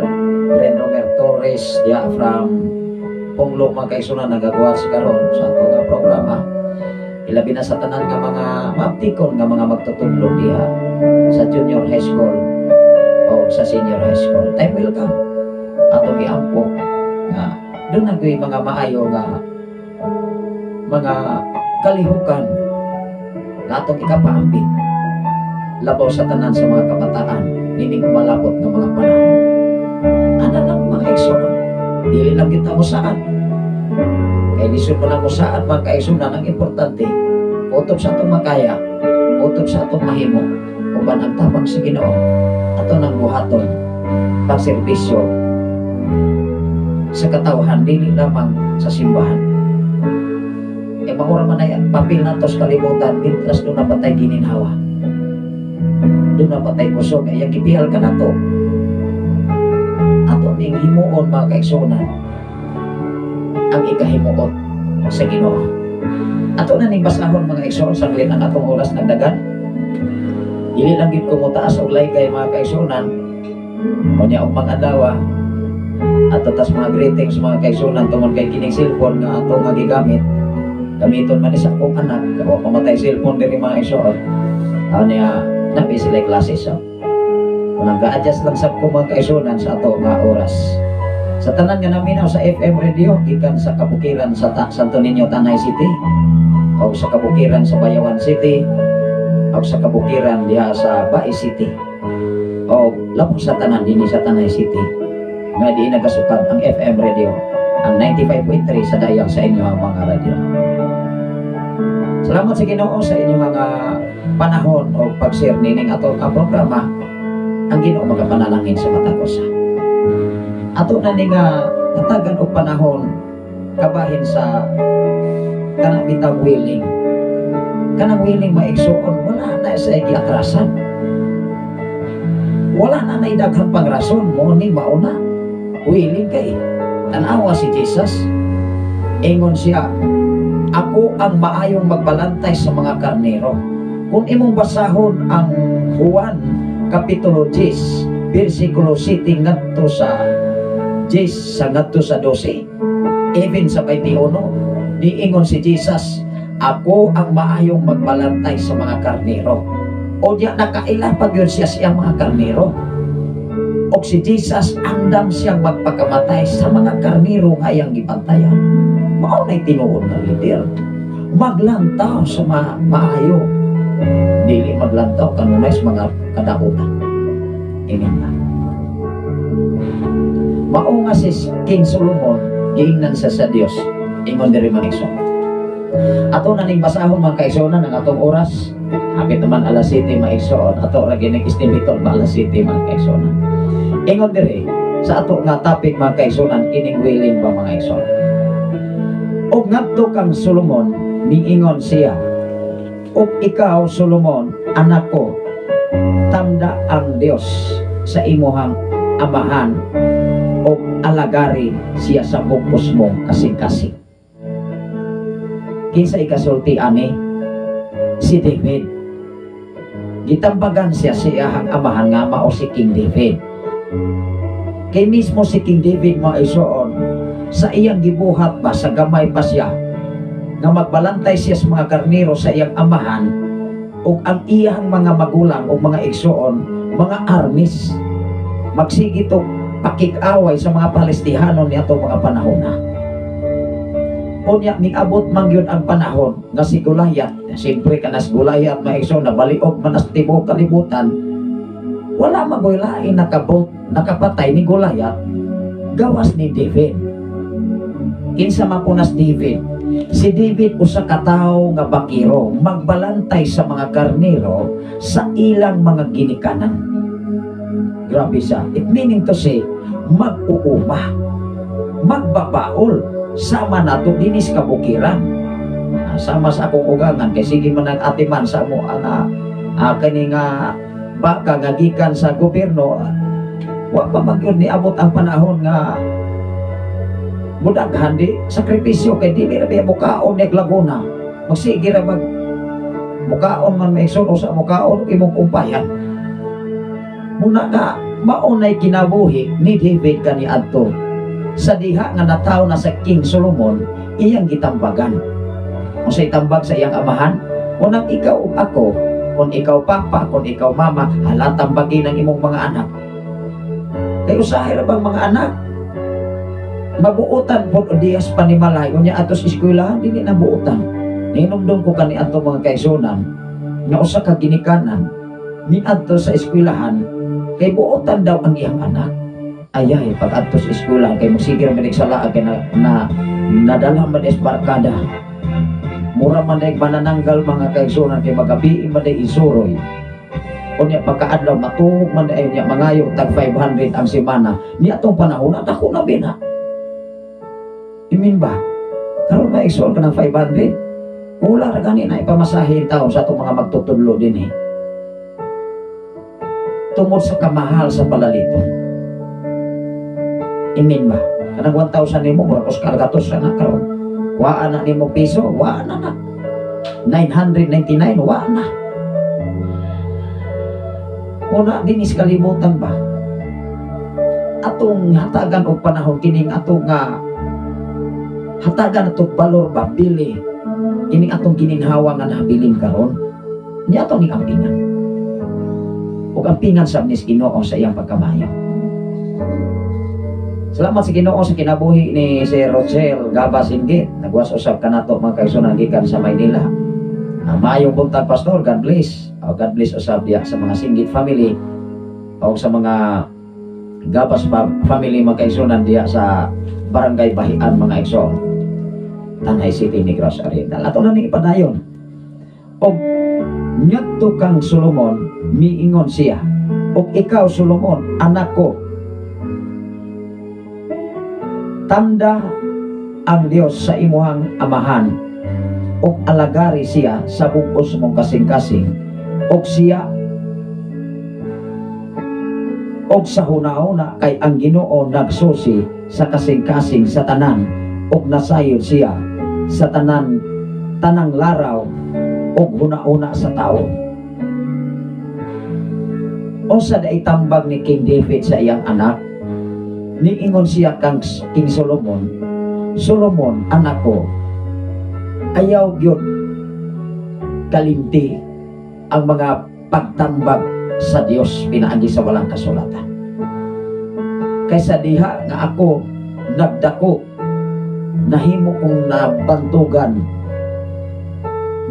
Bren Romer Torres diha from Punglo, mga kaigsunan, nagagawa sa karon sa ato nga programa. Ilabi na sa tanan nga mga maaptikon nga mga magtutudlo diha sa junior high school o sa senior high school. Time will come. Ato giampo nga Duna gyud mga maayo nga mga kalihukan nga atong ikapaambit labaw sa tanan sa mga kabataan nining umalabot nga mga panahon. Ana lang, mga igsoon, dili lang kita musaad kay lisod mo na musaad, mga kaigsunan. Ang importante, kutob sa atong makaya, kutob sa atong mahimo uban ang tabang sa Ginoo, ato nang buhaton, pagserbisyo sa katawhan, dili lamang sa simbahan. E mao ra man ay ang papel nato sa kalibutan mintras duna pa tay gininhawa, duna pa tay kusog, ay ang gipihal ka nato, ato ning himuon, mga kaigsuonan, ang ikahimuot sa Ginoo. Ato na ning basahon, mga igsoon, saglit ang atong oras nagdagan. Dili lang gid ko motaas og laygay, mga kaigsuonan. Unya og mga adlaw ato tas mga greetings, mga kaigsuonan, tungod kay kining cellphone nga ato nga gigamit, gamiton man ni sa akong anak. Wa pamatay cellphone diri, mga igsoon. Niya napi sila klase, so kung nag-adjust lang sab ko, mga kaigsuonan, sa ato nga oras. Sa tanan nga naminaw sa FM radio gikan sa kabukiran sa Santo Niño, Tanay City, o sa kabukiran sa Bayawan City, o sa kabukiran diha sa Bais City, o labaw sa tanan dinhi sa Tanay City nga di nagasukad ang FM radio, ang 95.3 sa dayang sa inyo ang mga radyo. Salamat sa Ginoo sa inyong mga panahon o pag-share nining atong ang programa. Ang Ginoo magapanalangin sa matag usa. Ato na ni nga tatagan og panahon kabahin sa kanang bitaw willing. Kanang willing, maigsuon, wala na sa giatrasan. Wala na nay daghan pang rason mo ni mauna. Willing kay. Tanawa si Jesus. Ingon siya, "Ako ang maayong magbalantay sa mga karnero." Kung imong basahon ang Juan Kapitulo 10, versikulo 7 ngadto sa 10 sa ngadto sa 12, even sa 21, niingon si Jesus, "Ako ang maayong magbalantay sa mga karnero." O diya nakaila pag yun siya siyang mga karnero. O si Jesus, andam siyang magpakamatay sa mga karnero nga iyang gibantayan. Mao na'y tinuod nga leader. Maglantaw sa maayo. Dili maglantaw kanunay sa mga kadautan. Amen ba? Mao nga si King Solomon, giingnan siya sa Dios. Ingon diri, mga igsoon. Ato na ning basahon, mga kaigsuonan, ang atong oras. Hapit naman alas 7, mga igsoon. Ato ra gining estimate ba alas 7, mga kaigsuonan. Ingon diri sa ato nga topic, mga kaigsuonan, kining willing ba, mga igsoon. Og ngadto kang Solomon, niingon siya, "Ug ikaw, Solomon, anak ko, tamda ang Dios sa imuhang amahan ug alagari siya sa bugos mong kasing-kasing." Kinsa ikasulti ani? Si David. Gitambagan siya sa iyahang amahan nga mao si King David. Kay mismo si King David, mga igsoon, sa iyang gibuhat pa sa gamay pa siya nga magbalantay siya sa mga karnero sa iyang amahan, ug ang iyang mga magulang o mga igsoon, mga armies, magsige to pakig-away sa mga Palestihano niadto mga panahon na. Unya niabot man gyud ang panahon nga si Goliath, siyempre kanas Goliath, mga igsoon, nabaliog man as tibuok kalibutan. Wala magoy lain nakabot nakapatay ni Goliath gawas ni David. Kinsa man po nas David? Si David usa ka tawo nga bakiro, magbalantay sa mga karnero sa ilang mga ginikanan. Grabe siya. It meaning to say, mag-uuma, magbabaol, sama nato dinis kabukiran. Sama sa akong ugangan, kay sige man ang atiman sa mo ang kani nga baka nga gikan sa gobyerno, wa pa man gyud niabot ang panahon nga mudaghan di sakripisyo kay dili ra biya mukaon nig Laguna. Magsige ra mag mukaon man may o sa mukaon imong kumpayan. Muna ka maunay kinabuhi ni David kaniadto sa diha nga nataw na sa King Solomon iyang gitambagan. Unsay tambag sa iyang amahan? Unang ikaw ug ako, kung ikaw papa, kung ikaw mama, hala tambagin ang imong mga anak. Kay usahay ra bang mga anak? Mabuotan po dias panimalay unya atos eskwelahan dili na buotan. Ninumdum ko kani atong mga kaigsunan nga usa ka ginikanan niadto sa eskwelahan kay buotan daw ang iyang anak. Ayay, pag adto sa eskwelahan kay mosigir man sa laag kay na nadala man is barkada. Mura man ay manananggal mga kaigsunan kay magabi man ay isuroy. Unya pagkaadlaw matuog man ay niya mangayo tag 500 ang semana. Niya atong panahon na dako na bina. Imin ba? Karon ba igsoon ka ng 500? Wala ra gani na ipamasahe taon sa atong mga magtutudlo din eh. Tungod sa kamahal sa palaliton. Imin ba? Kanang 1,000 nimo murag Oscar Gatos na karon. Waa na nimo piso, waa na na. 999 waa na. Una dinis kalibutan ba? Atong hatagan og panahon kining atong nga hatagan atong balor ba bili kining atong gininhawa nga nabilin karon niya atong ning ampingan. Ug ampingan sab ni Ginoo sa iyang pagkamayo. Salamat sa Ginoo sa kinabuhi ni Sir Rochelle Gaba Singgit. Nagwas usab kanato mga kaigsunan gikan sa Maynila. Maayong buntag, Pastor. God bless. Oh, God bless usab diya sa mga Singgit family o sa mga Gabas family mga kaigsunan diya sa Barangay Bahian mga igsoon, Tanay City, Negros Oriental. Ato na ning ipadayon. Og ngadto kang Solomon miingon siya, og ikaw Solomon, anak ko, tanda ang Dios sa imuhang amahan og alagari siya sa bug-os mong kasing-kasing og siya og sa hunahuna, kay ang Ginoo nagsusi sa kasing-kasing sa tanan og nasayod siya sa tanan tanang laraw og hunahuna sa tao. Unsa day tambag ni King David sa iyang anak? Niingon siya kang King Solomon, Solomon, anak ko, ayaw gyud kalimti ang mga pagtambag sa Dios pinaagi sa walang kasulatan. Kaysa diha nga ako nagdako, nahimo kong nabantugan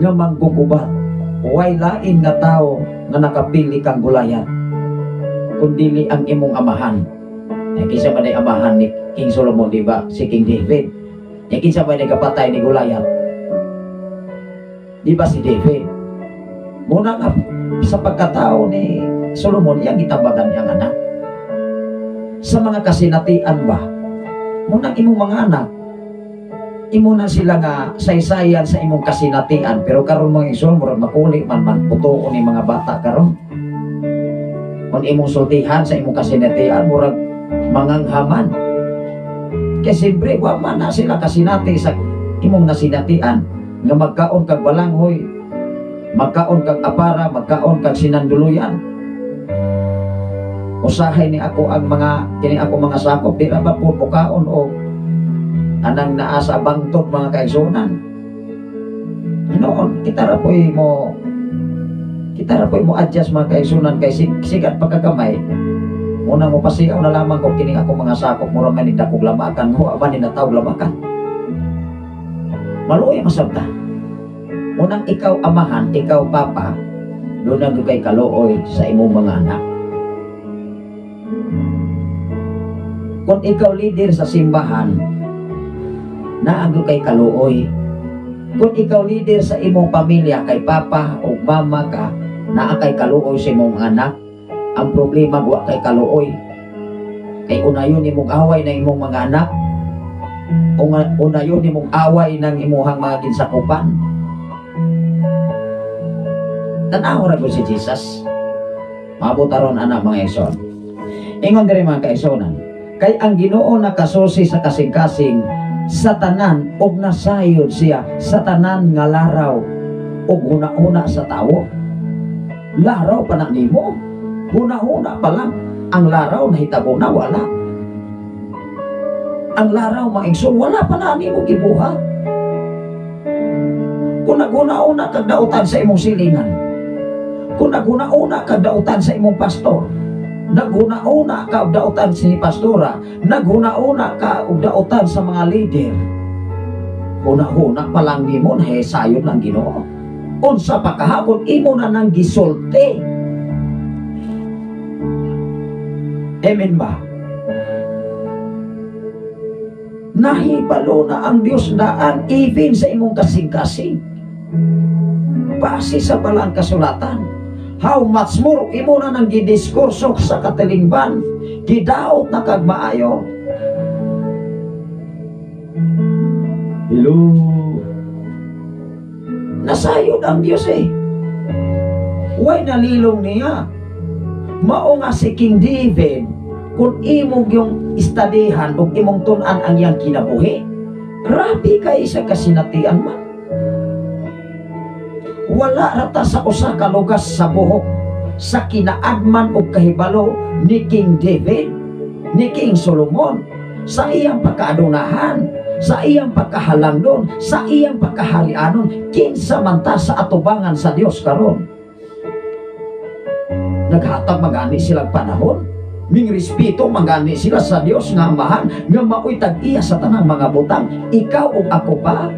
nga manggugubat, way lain nga tao nga nakapili kang Goliath kundili ang imong amahan. Ay kinsa man ay amahan ni King Solomon, di ba? Si King David. Ay kinsa man ay kapatay ni Goliath? Di ba si David? Muna nga sa pagkatao ni Solomon, iyang gitambagan niyang anak. Sa mga kasinatian ba, munang imong mga anak, imo na sila nga saysayan sa imong kasinatian. Pero karon mga igsoon, murag makuli man man putuon ni mga bata karon. Kung imong sultihan sa imong kasinatian, murag manganghaman. Kaya siyempre, wa man na sila kasinati sa imong nasinatian nga magkaon kag balanghoy, magkaon kag apara, magkaon kag sinanduluyan. Usahay ni ako ang mga kini ako mga sakop, di ra ba po mukaon o anang naa sa bangtod mga kaigsunan. Noon kita ra po'y mo adjust mga kaigsunan kay sigat pagkagamay. Unang mo pasigaw na lamang kung kining ako mga sakop, mura man ni dakog lamakan, huwa man ni natawag lamakan. Maluoy masabta. Unang ikaw amahan, ikaw papa, doon na kay kaluoy sa imong mga anak. Kung ikaw leader sa simbahan, naago kay kaluoy. Kung ikaw leader sa imong pamilya, kay papa o mama ka, naa kay kaluoy sa imong anak. Ang problema, wa kay kaluoy. Kay unayon imong away ng imong mga anak, unayon imong away ng imuhang mga ginsakupan. Tanaw ra si Jesus. Maabot aron anak mga igsoon. Ingon diri mga kaigsuonan, kay ang Ginoo nakasusi sa kasing-kasing sa tanan og nasayod siya sa tanan nga laraw og huna-huna sa tawo. Laraw pa na nimo, huna-huna pa lang. Ang laraw nahitabo na wala. Ang laraw mga igsoon, wala pa na nimo gibuhat. Kung naghuna-huna kag dautan sa imong silingan, kung naghuna-huna kag dautan sa imong pastor, Naghuna-una ka og daotan si pastora, naghuna-una ka og daotan sa mga leader. Huna-huna pa lang nimo nahisayon lang Ginoo. Unsa pa kahapon imo na nang gisulti. Amen ba? Nahibalo na ang Dios daan even sa imong kasing-kasing. Base sa balang kasulatan. How much more imo na nang gidiskurso sa katilingban, gidaot na kag maayo. Hello. Nasayod ang Dios eh. Way nalilong niya. Mao nga si King David, kung imong yung istadihan o imong tun-an ang iyang kinabuhi, grabe kay sa kasinatian man. Wala rata sa usa ka lugas sa buhok sa kinaadman og kahibalo ni King David, ni King Solomon, sa iyang pagkaadunahan, sa iyang pagkahalangdon, sa iyang pagkaharianon, kinsa man ta sa atubangan sa Dios karon. Naghatag magani silang panahon, ming respeto magani sila sa Dios nga Amahan, nga maoy tag-iya sa tanang mga butang, ikaw ug ako pa.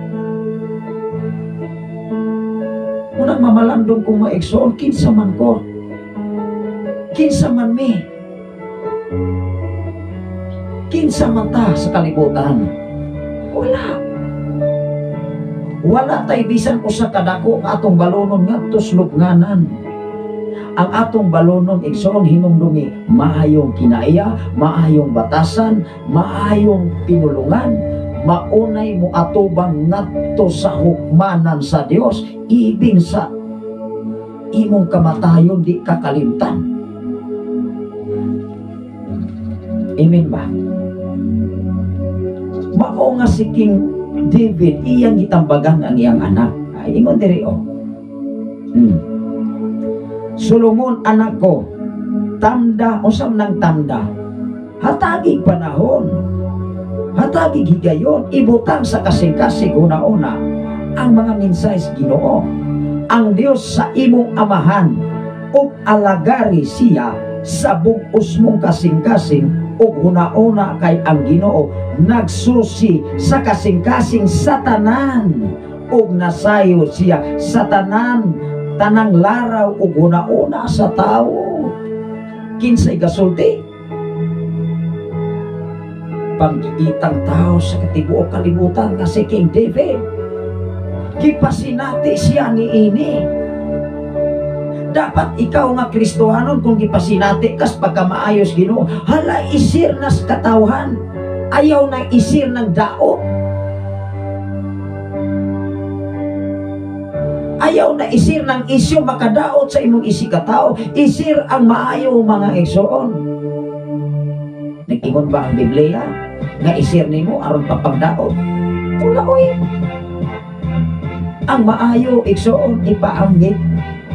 Unang mamalandong kong maigsoon, kinsa man ko, kinsa man mi, kinsa man ta sa kalibutan. Wala. Wala tay bisan usa ka dako nga atong balonon ngadto sa lubnganan. Ang atong balonon igsoon hinumdumi maayong kinaiya, maayong batasan, maayong pinulungan, maunay mo atubang ngadto sa hukmanan sa Dios, ibig sa imong kamatayon di ka kalimtan. Amen ba? Mao nga si King David iyang gitambagan ang iyang anak. Ay, ingon diri oh. Solomon anak ko, tamda, usam ng tamda, hatagig panahon, hatagig higayon, ibutang sa kasing-kasing una-una ang mga mensahe sa Ginoo. Ang Dios sa imong amahan ug alagari siya sa bug-os mong kasing-kasing ug una-una kay ang Ginoo nagsusi sa kasing-kasing sa tanan ug nasayo siya sa tanan tanang laraw ug una-una sa tawo. Kinsay gasulti? Panggiitang tao sa katibuok kalibutan nga si King David. Gipasinati siya niini. Dapat ikaw nga Kristohanon kung gipasinati kas pagkamaayos Ginoo, hala isir nas katawhan. Ayaw nang isir ng daot. Ayaw na isir ng isyo makadaot sa imong isikatao. Isir ang maayo mga igsoon. Nag-ingon ba ang Biblia nga isir nimo aron papagdaot? Wala oy. Ang maayo igsoon ipaanggit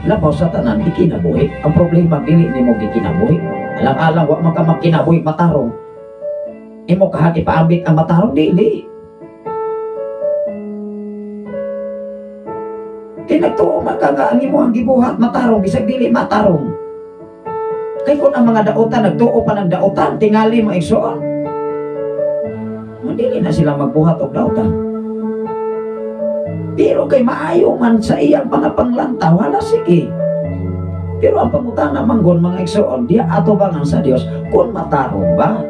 labaw sa tanan ikinabuhi. Ang problema dili nimo gikinabuhi. Alang-alang wa man ka makinabuhi matarong. Imo kahang ipaambit ang matarong dili. Kay nagtuo man ka nga ang imong gibuhat matarong bisag dili matarong. Kay kun ang mga daotan nagtuo pa ng daotan tingali mo igsoon, dili na sila magbuhat og daotan. Pero kay maayo man sa iyang mga panglantaw, wala sige. Pero ang pangutana manggon mga igsoon, diya atubangan sa Dios kung matarong ba.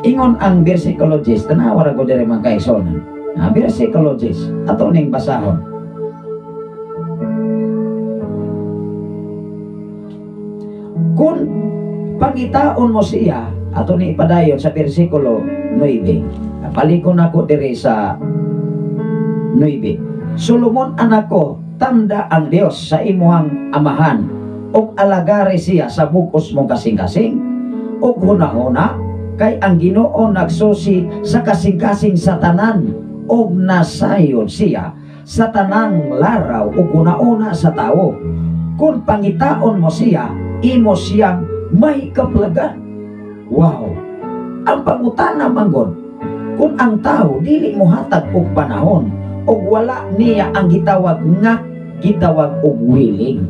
Ingon ang versikulo 10, tanawa ra ko diri mga kaigsoon. Versikulo 10, ato ning basahon. Kung pangitaon mo siya, ato ni ipadayon sa versikulo 9. Palikon ako diri sa 9. Solomon anak ko, tamda ang Dios sa imuhang amahan ug alagari siya sa bug-os mong kasing-kasing ug hunahuna kay ang Ginoo nagsusi sa kasing-kasing sa tanan ug nasayon siya sa tanang laraw ug una-una sa tawo. Kung pangitaon mo siya, imo siyang may kaplagan. Wow! Ang pangutana manggod, kung ang tao dili mohatag og panahon ug wala niya ang gitawag nga gitawag og willing.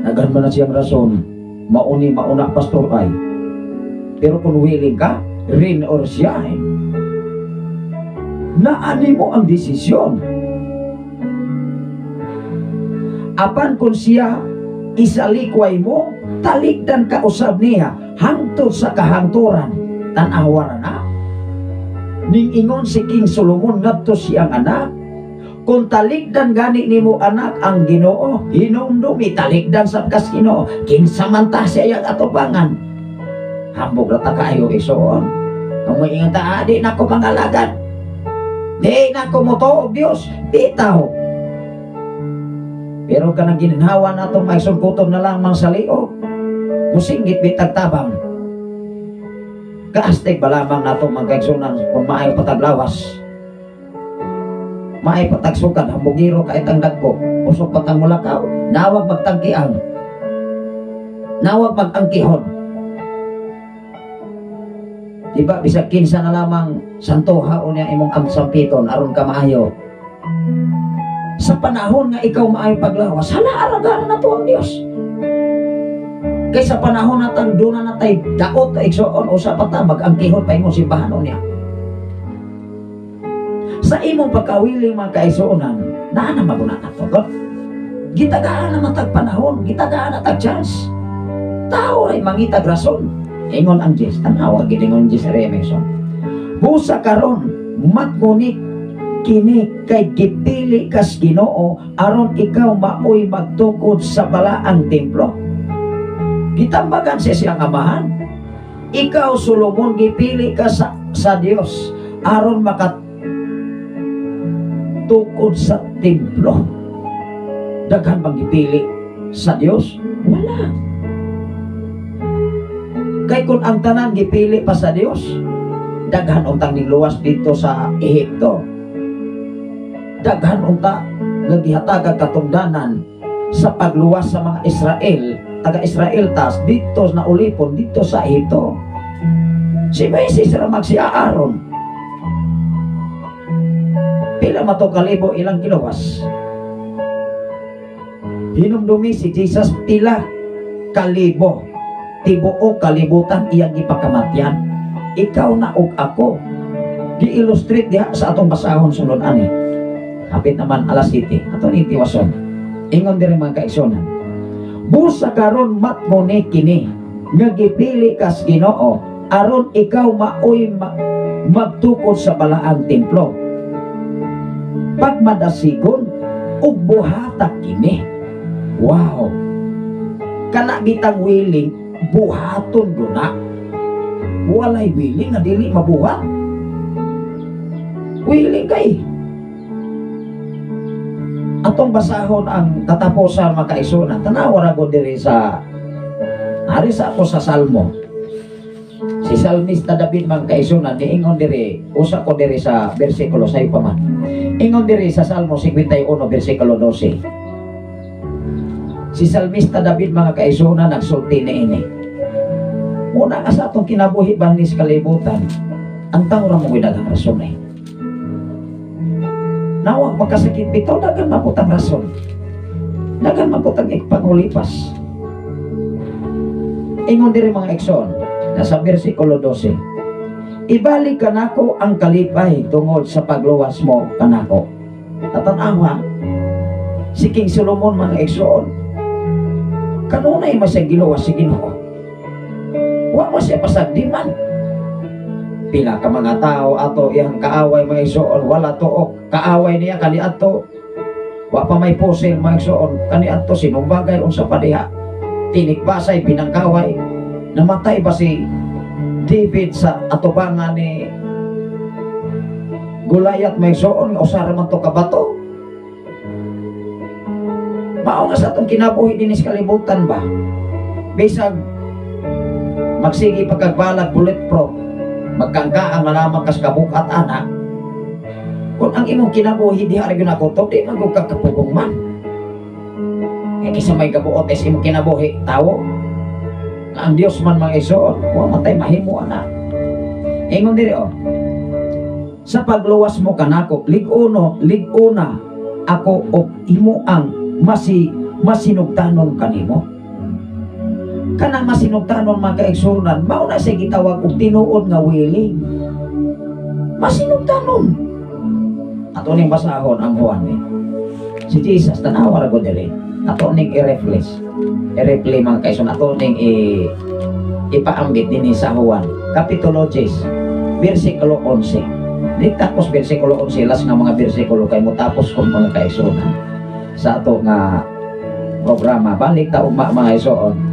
Daghan man na siyang rason, mauni mauna, pastor, ay. Pero kung willing ka, rain or shine, naani mo ang desisyon. Apan kung siya isalikway mo, talikdan ka usab niya hangtod sa kahangturan. Tan-awa na. Ning ingon si King Solomon ngadto siyang anak, kung talikdan gani nimo, anak, ang Ginoo, hinumdumi talikdan sa kas Ginoo, kinsa man ta sa iyang atubangan. Hambog ra ta kaayo, igsoon. Kung moingon ta, "Ah, di na ko mangalagad. Di na ko motuo og Dios," bitaw. Pero kanang ginhawa nato, may kutob na lamang sa liog. Musinggit bitag tabang. Kaastig ba lamang nato, mga kaigsunan, kung maayo pataglawas. Maayo patagsukad, hambugiro kahit ang dagko. Usog patang mulakaw, nawag magtangkiang. Nawag mag-angkihon. Diba, bisag kinsa na lamang santoha o niya imong ang sampiton aron ka maayo. Sa panahon nga ikaw maayo paglawas, hala, alagaran na to ang Dios. Kay sa panahon natang duna na tay daot, igsoon, usa pa ta mag-angkihon pa imong simbahan niya. Sa imong pagkawili, mga kaigsuonan, naa na maguna na to. God. Gitagaan na matag panahon, gitagaan na tag chance. Tao ray mangitag rason. Ingon ang Diyos, tanawa gid ingon Diyos Remeson. Busa karon matmunik kini kay gipili kas Ginoo aron ikaw maoy magtukod sa balaang templo. Gitambagan siya siyang amahan. Ikaw, Solomon, gipili ka sa Dios aron makatukod sa templo. Daghan bang gipili sa Dios? Wala. Kay kung ang tanan gipili pa sa Dios, daghan untang niluwas dito sa Ehipto. Daghan unta nga gihatagag katungdanan sa pagluwas sa mga Israel, taga Israel tas dito na ulipon dito sa Ehipto. Si Moises ra mag si Aaron. Pila mato kalibo ilang giluwas. Hinumdumi si Jesus, pila kalibo tibuok kalibutan iyang gipakamatyan. Ikaw na ug ako, gi-illustrate diha sa atong basahon sunod ani. Hapit naman alas 7. Ato ni tiwason. Ingon diri, mga kaigsunan. Busa karon matmo ni kini nga gipili kas Ginoo aron ikaw maoy magtukod sa balaang templo. Pagmadasigon ug buhata kini. Wow. Kana bitang willing, buhaton guna. Walay willing nga dili mabuhat. Willing kay. Atong basahon ang katapusan, mga kaigsunan. Tanawa ra ko diri sa ari sa ako sa Salmo. Si Salmista David, mga kaigsunan, niingon diri, usa ko diri sa bersikulo sayo pa man. Ingon diri sa Salmo 51 bersikulo 12. Si Salmista David, mga kaigsunan, nagsulti niini. Una nga sa atong kinabuhi ba ni sa kalibutan, ang tao ra mo daghang rason eh. Nawag makasakit bitaw, daghan maputang rason. Daghan maputang ipangulipas. Ingon diri, mga igsoon, nasa bersikulo 12. Ibalik kanako ang kalipay tungod sa pagluwas mo kanako. Tatanawa, si King Solomon, mga igsoon, kanunay man siya giluwas si Ginoo. Wa mo siya pasagdiman. Pila ka mga tao ato iyang kaaway, mga igsoon, wala tuok kaaway niya kaniadto. Wa pa may pusil, mga igsoon, kaniadto sinumbagay unsa pa diha. Tinikbasay, binangkaway. Namatay ba si David sa atubangan ni Goliath, mga igsoon, nga usa ra man to ka bato? Mao nga sa atong kinabuhi dinhi sa kalibutan ba? Bisag magsige pagkagbalag bulletproof, magkangkaang na lamang kas kabukat ana. Kung ang imong kinabuhi diha ra gyud nakutob, di man gud ka kapugong man. Kaya kisa may gabuot sa imong kinabuhi, tawo. Nga ang Dios man, mga igsoon, wa man tay mahimo ana. Ingon diri oh. Sa pagluwas mo kanako, lig-uno, lig-una ako og imo ang masinugtanon kanimo. Kanang masinugtanon, mga kaigsunan, mao na siya gitawag og tinuod nga willing. Masinugtanon. Ato ning basahon ang Juan eh. Si Jesus, tanawa ra gud diri. Ato ning i-refresh. I-replay, mga kaigsoon, ato ning ipaambit dinhi sa Juan. Kapitulo 10, versikulo 11. Di tapos versikulo 11, last nga mga versikulo kay mo tapos kung mga kaigsunan sa ato nga programa. Balik ta ugma, mga igsoon.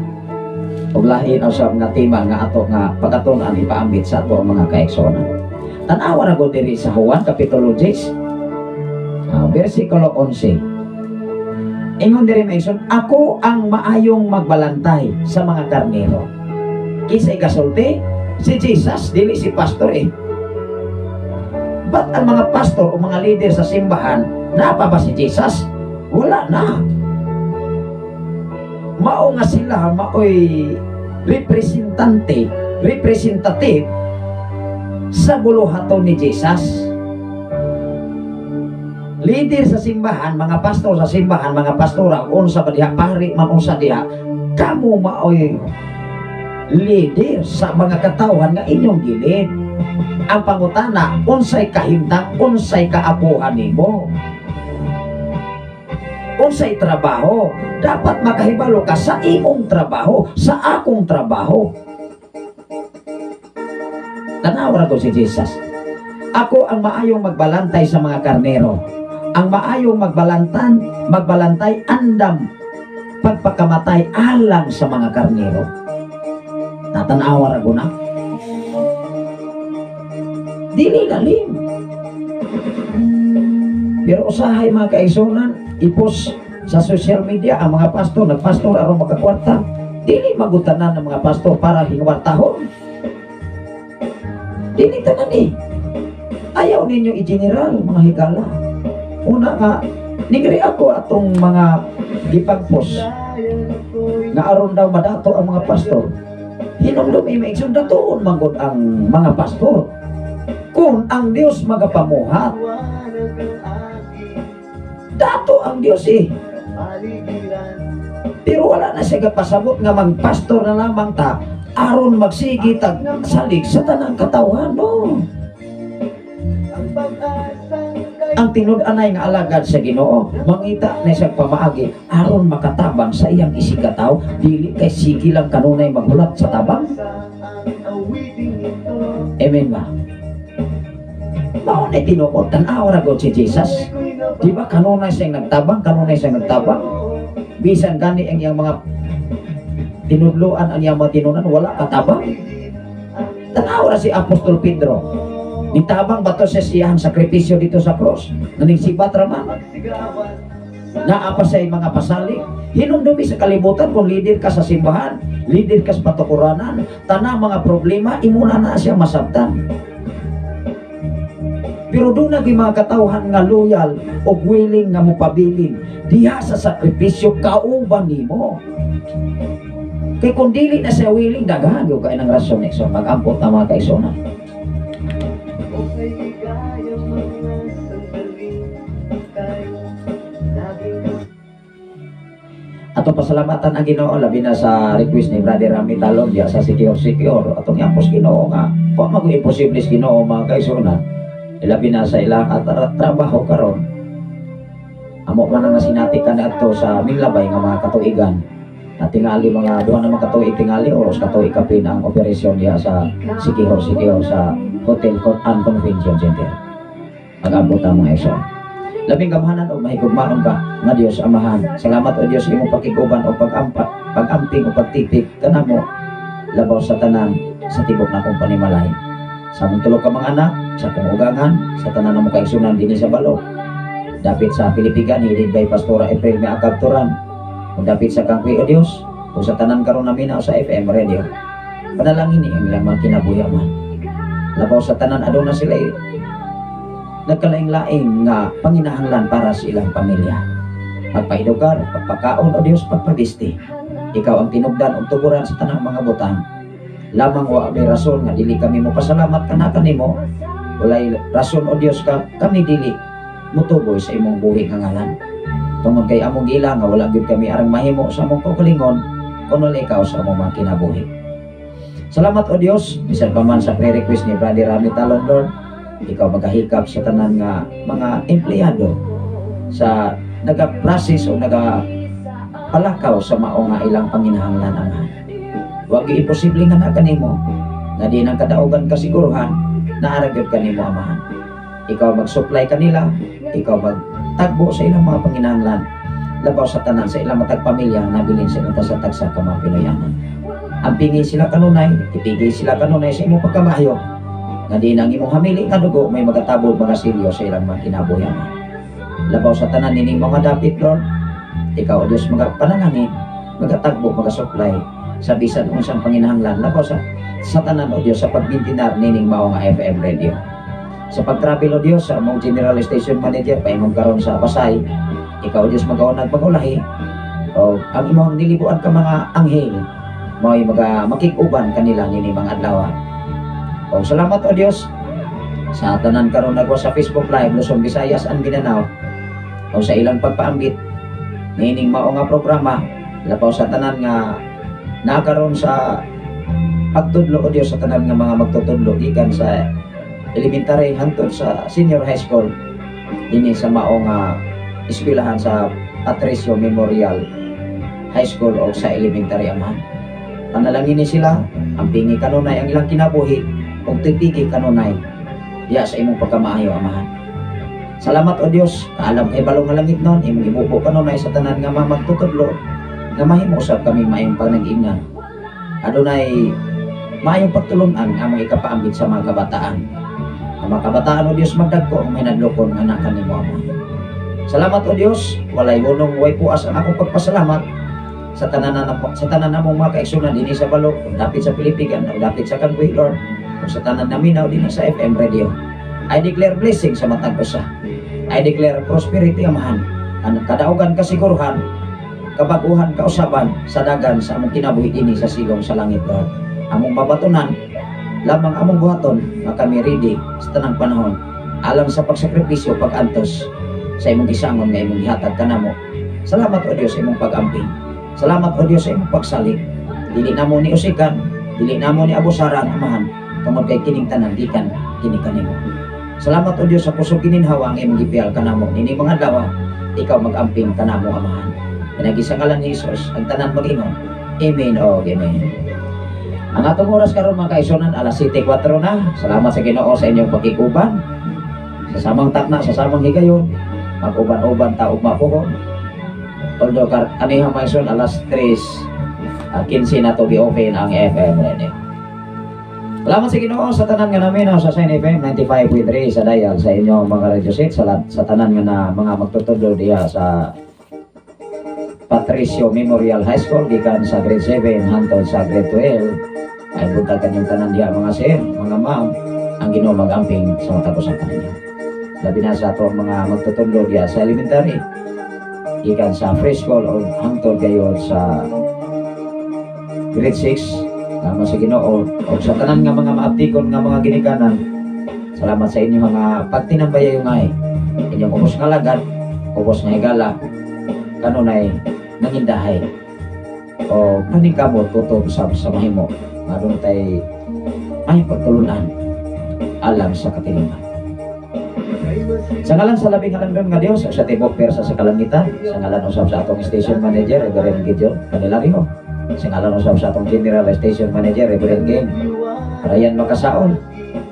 Ug lahin usab nga tema nga ato nga pagkatun-an ipaambit sa ato ang mga kaigsuonan. Tan-awa ra gud diri sa Juan kapitulo 10, versikulo 11. Ingon diri, mga igsoon, "Ako ang maayong magbalantay sa mga karnero." Kinsay kasulti? Si Jesus, dili si pastor eh. Ba't ang mga pastor o mga leader sa simbahan, naa pa ba si Jesus? Wala na. Mao nga sila, maoy representante, representative sa buluhaton ni Jesus. Leader sa simbahan, mga pastor sa simbahan, mga pastora, unsa ba diha, pari man unsa diha, kamo maoy leader sa mga katawhan nga inyong gi-lead. Ang pangutana, unsay kahimtang, unsay kaapuhan nimo? Unsay trabaho? Dapat makahibalo ka sa imong trabaho, sa akong trabaho. Tanaw ra ko si Jesus. "Ako ang maayong magbalantay sa mga karnero. Ang maayong magbalantay andam pagpakamatay alang sa mga karnero." Natanawa ra ko na. Dili lalim. Pero usahay, mga kaigsunan, ipos sa social media ang mga pastor, nagpastor aron makakwarta. Dili magutanan ng mga pastor para hinwartahon. Dili tanan eh. Ayaw ninyo i-general, mga higala. Una nga, nigri ako atong mga gipagpos nga aron daw madato ang mga pastor. Hinumdum, mga igsoon, datoon manggod ang mga pastor kung ang Dios magapamuhat. Dato ang Dios eh. Pero wala na siya gapasabot nga magpastor na lamang ta aron magsigi tag salig sa tanang katawhan, no. Ang tinud-anay nga alagad sa Ginoo mangita na siyang pamaagi aron makatabang sa iyang isigkatawo, dili kay sige lang kanunay maghulat sa tabang. Amen ba? Mao na tinuod, tan-aw ra gud si Jesus. Di ba kanunay siyang nagtabang, kanunay siyang nagtabang? Bisan gani ang iyang mga tinudluan, ang iyang mga tinunan, wala katabang. Tanaw ra si Apostol Pedro. Nitabang ba to sa siyang sakripisyo dito sa cross? Naningsibat ra man. Naa pa sa mga pasali. Hinumdumi sa kalibutan kung leader ka sa simbahan, leader ka sa patukuranan, tanang mga problema, imuna na siya masabtan. Pero doon na mga katawhan nga loyal o willing nga mopabilin diha sa sakripisyo kauban nimo. Kay kung dili na siya willing, daghan gyud kay ng rason eh. So mag-ampot na, mga kaigsuonan.
Okay, ligayang mga sandaling kay laging
Atong pasalamatan ang Ginoo, labi na sa request ni Brother Rami Talon diya sa Secure Secure. Atong iampos Ginoo nga wa man imposible sa Ginoo, mga kaigsuonan. Labi na sa ilang at trabaho karon. Amo man ang nasinati ka adto sa Minglabay nga mga katuigan. At tingali mga duha na mga katuig tingali oras katuig kapin ang operasyon diha sa Siquijor Siquijor sa Hotel and Convention Center. Mag-abot ang mga igsoon. Labing gamhanan o mahigugmaon ka nga Dios Amahan. Salamat o Dios imong pakiguban o pagampa, pagamping o pagtipik kanamo labaw sa tanan sa tibok na akong panimalay. Sa among tulo ka mga anak, sa akong ugangan, sa tanan na mo kaigsunan dinhi sa balok. Dapit sa Pilipigan, headed by Pastora April Miakab Turan. Kung dapit sa Kangkwi o Dios, kung sa tanan karon naminaw sa FM radio. Panalangin ni ang ilang mga kinabuhi man. Labaw sa tanan, aduna sila eh, nagkalaing-laing nga panginahanglan para sa ilang pamilya. Pagpaidukar, pagpakaon o Dios, pagpabisti. Ikaw ang tinugdan ug tuguran sa tanang mga butang. Lamang wa may rason nga dili kami mo pasalamat kanaka nimo. Walay rason o Dios ka kami dili mutuboy sa imong buhi nga ngalan. Tungod kay among gila nga wala gyud kami arang mahimo sa among kaugalingon. Kung wala ikaw sa among mga kinabuhi. Salamat, O Dios, bisan pa man sa pre-request ni Brother Rami Talon, Lord, ikaw magahikap sa tanan nga mga empleyado sa naga-process o naga palakaw sa mao nga ilang panginahanglan, Amahan. Wa gyud imposible nga naa kanimo, nga di nang kadaugan kasiguruhan naa ra gyud kanimo, Amahan. Ikaw mag-supply kanila, ikaw magtagbo sa ilang mga panginahanglan, labaw sa tanan sa ilang matag pamilya nga nabilin sa ilang sa tagsa ka mga Pinoyanan. Ampingi sila kanunay, ipigi sila kanunay sa imong pagkamayo, nga di nang imong hamili nga dugo may magatabog mga silyo sa ilang mga kinabuhi, Amahan. Labaw sa tanan nining mga dapit, Lord, ikaw, O Diyos, mga panalangin, magatagbo, magasupply sa bisan unsang panginahanglan, labaw sa tanan, O Diyos, sa pagmintinar nining mao nga FM radio. Sa pag-travel, O Diyos, sa among General Station Manager, paimong karon sa Pasay, ikaw, O Diyos, magaunag magulahi, o ang imong nilibuan ka mga anghel, mao'y maga makig-uban kanila nini mga adlaw. O salamat, O Diyos, sa tanan karon nagwa sa Facebook Live, Luzon, Visayas and Mindanao, o sa ilang pagpaambit nining mao nga programa, labaw sa tanan nga nakaroon sa pagtudlo, O Dios, sa tanan nga mga magtutudlo gikan sa elementary hangtod sa senior high school dinhi sa mao nga eskwelahan sa Patricio Memorial High School o sa elementary, Amahan. Panalangin ni sila, ampingi kanunay ang ilang kinabuhi ug tipigi kanunay diya sa imong pagkamaayo, Amahan. Salamat, O Dios, kaalam kay balong nga langit nun, imong ibubo kanunay sa tanan nga mga magtutudlo nga mahimo usab kami maayong panag-ingnan. Adunay maayong pagtulunan ang among ikapaambit sa mga kabataan. Ang mga kabataan, O Dios, magdagko ang mahinadlokon nga anak kanimo, Ama. Salamat, O Dios, walay hunong way puas ang akong pagpasalamat sa tanan namong mga kaigsunan dinhi sa Balok, ug dapit sa Pilipigan, ug dapit sa Kangwe, Lord, ug sa tanan naminaw dinhi sa FM radio. I declare blessing sa matag usa. I declare prosperity, Amahan. Ang kadaugan kasiguruhan, kabaguhan kausaban sa dagan sa among kinabuhi dinhi sa silong sa langit, Lord. Among mabatunan, lamang among buhaton, nga kami ready sa tanang panahon, alang sa pagsakripisyo, pag-antos sa imong gisangon nga imong gihatag kanamo. Salamat, O Dios, sa imong pag-amping. Salamat, O Dios, sa imong pagsalig. Dili namo ni usikan, dili namo ni abusaran, Amahan, tungod kay kining tanan gikan kini kanimo. Salamat, O Dios, sa kusog gininhawa ang imong gipiyal kanamo nini mga adlaw. Ikaw mag-amping kanamo, Amahan. Pinagi sa ngalan ni Jesus, ang tanan mag-ingon, Amen o Amen. Ang atong oras karon, mga kaigsunan, alas 7:04 na. Salamat sa Ginoo sa inyong pakikuban. Sa samang takna, sa samang higayon, mag-uban-uban ta ugma puhon. Although aniha, mga igsoon, alas 3:15 na to gi-open ang FM radio. Salamat sa Ginoo sa tanan nga naminaw sa Sign FM 95.3 sa dial sa inyong mga radio set, sa tanan nga na mga magtutudlo diha sa Patricio Memorial High School gikan sa grade 7 hangtod sa grade 12. Ay buntag kanyang tanan diha, mga sir, mga ma'am, ang Ginoo magamping sa matag usa kaninyo. Labi na sa ato ang mga magtutudlo diha sa elementary gikan sa preschool o hangtod gayon sa grade 6. Salamat sa Ginoo o sa tanan nga mga maaptikon nga mga ginikanan. Salamat sa inyo nga pagtinambay ngay inyong ubos nga lagad, ubos nga higala, kanunay nangindahay o paningkamot kutob sa mahimo nga doon tay may pagtulunan alang sa katilingban. Sa ngalan sa labing halangdon nga Dios sa tibok persa sa kalangitan, sa ngalan usab sa atong station manager, Reverend Gideon Candelario, sa ngalan usab sa atong general station manager, Reverend Gang Ryan Makasaol,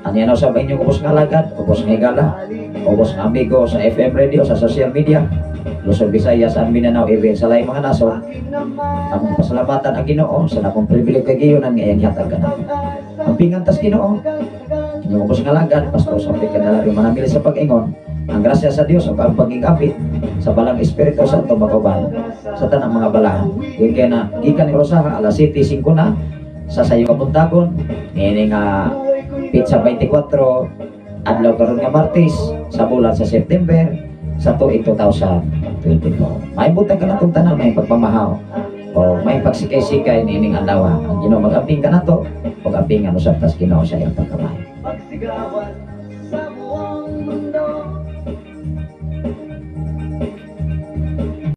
aniya usab inyong ubos nga alagad, ubos nga higala, ubos nga amigo sa FM radio, sa social media, Luzon, Visayas and Mindanao, even sa laing mga nasod, among pasalamatan ang Ginoo sa nakong pribilehiyo kay giyonan nga iyang gihatag kanamo. Ampingan tas Ginoo, inyong ubos nga alagad, Pastor sa Candelario, manamili sa pag-ingon, ang grasya sa Dios ug ang pagingapit sa Balang Espiritu Santo makauban sa tanang mga balahan. Gikan na gikan ni Rosaha, alas 7:05 na sa sayo kabuntagon niini nga petsa 24, adlaw karon nga Martes sa bulan sa September sa tuig 2024. May buntag kanatong tanan, may pagpamahaw o may pagsikay-sikay niining adlaw. Ang Ginoo mag-amping kanato ug ampingan usab tas Ginoo sa iyang pagkamay.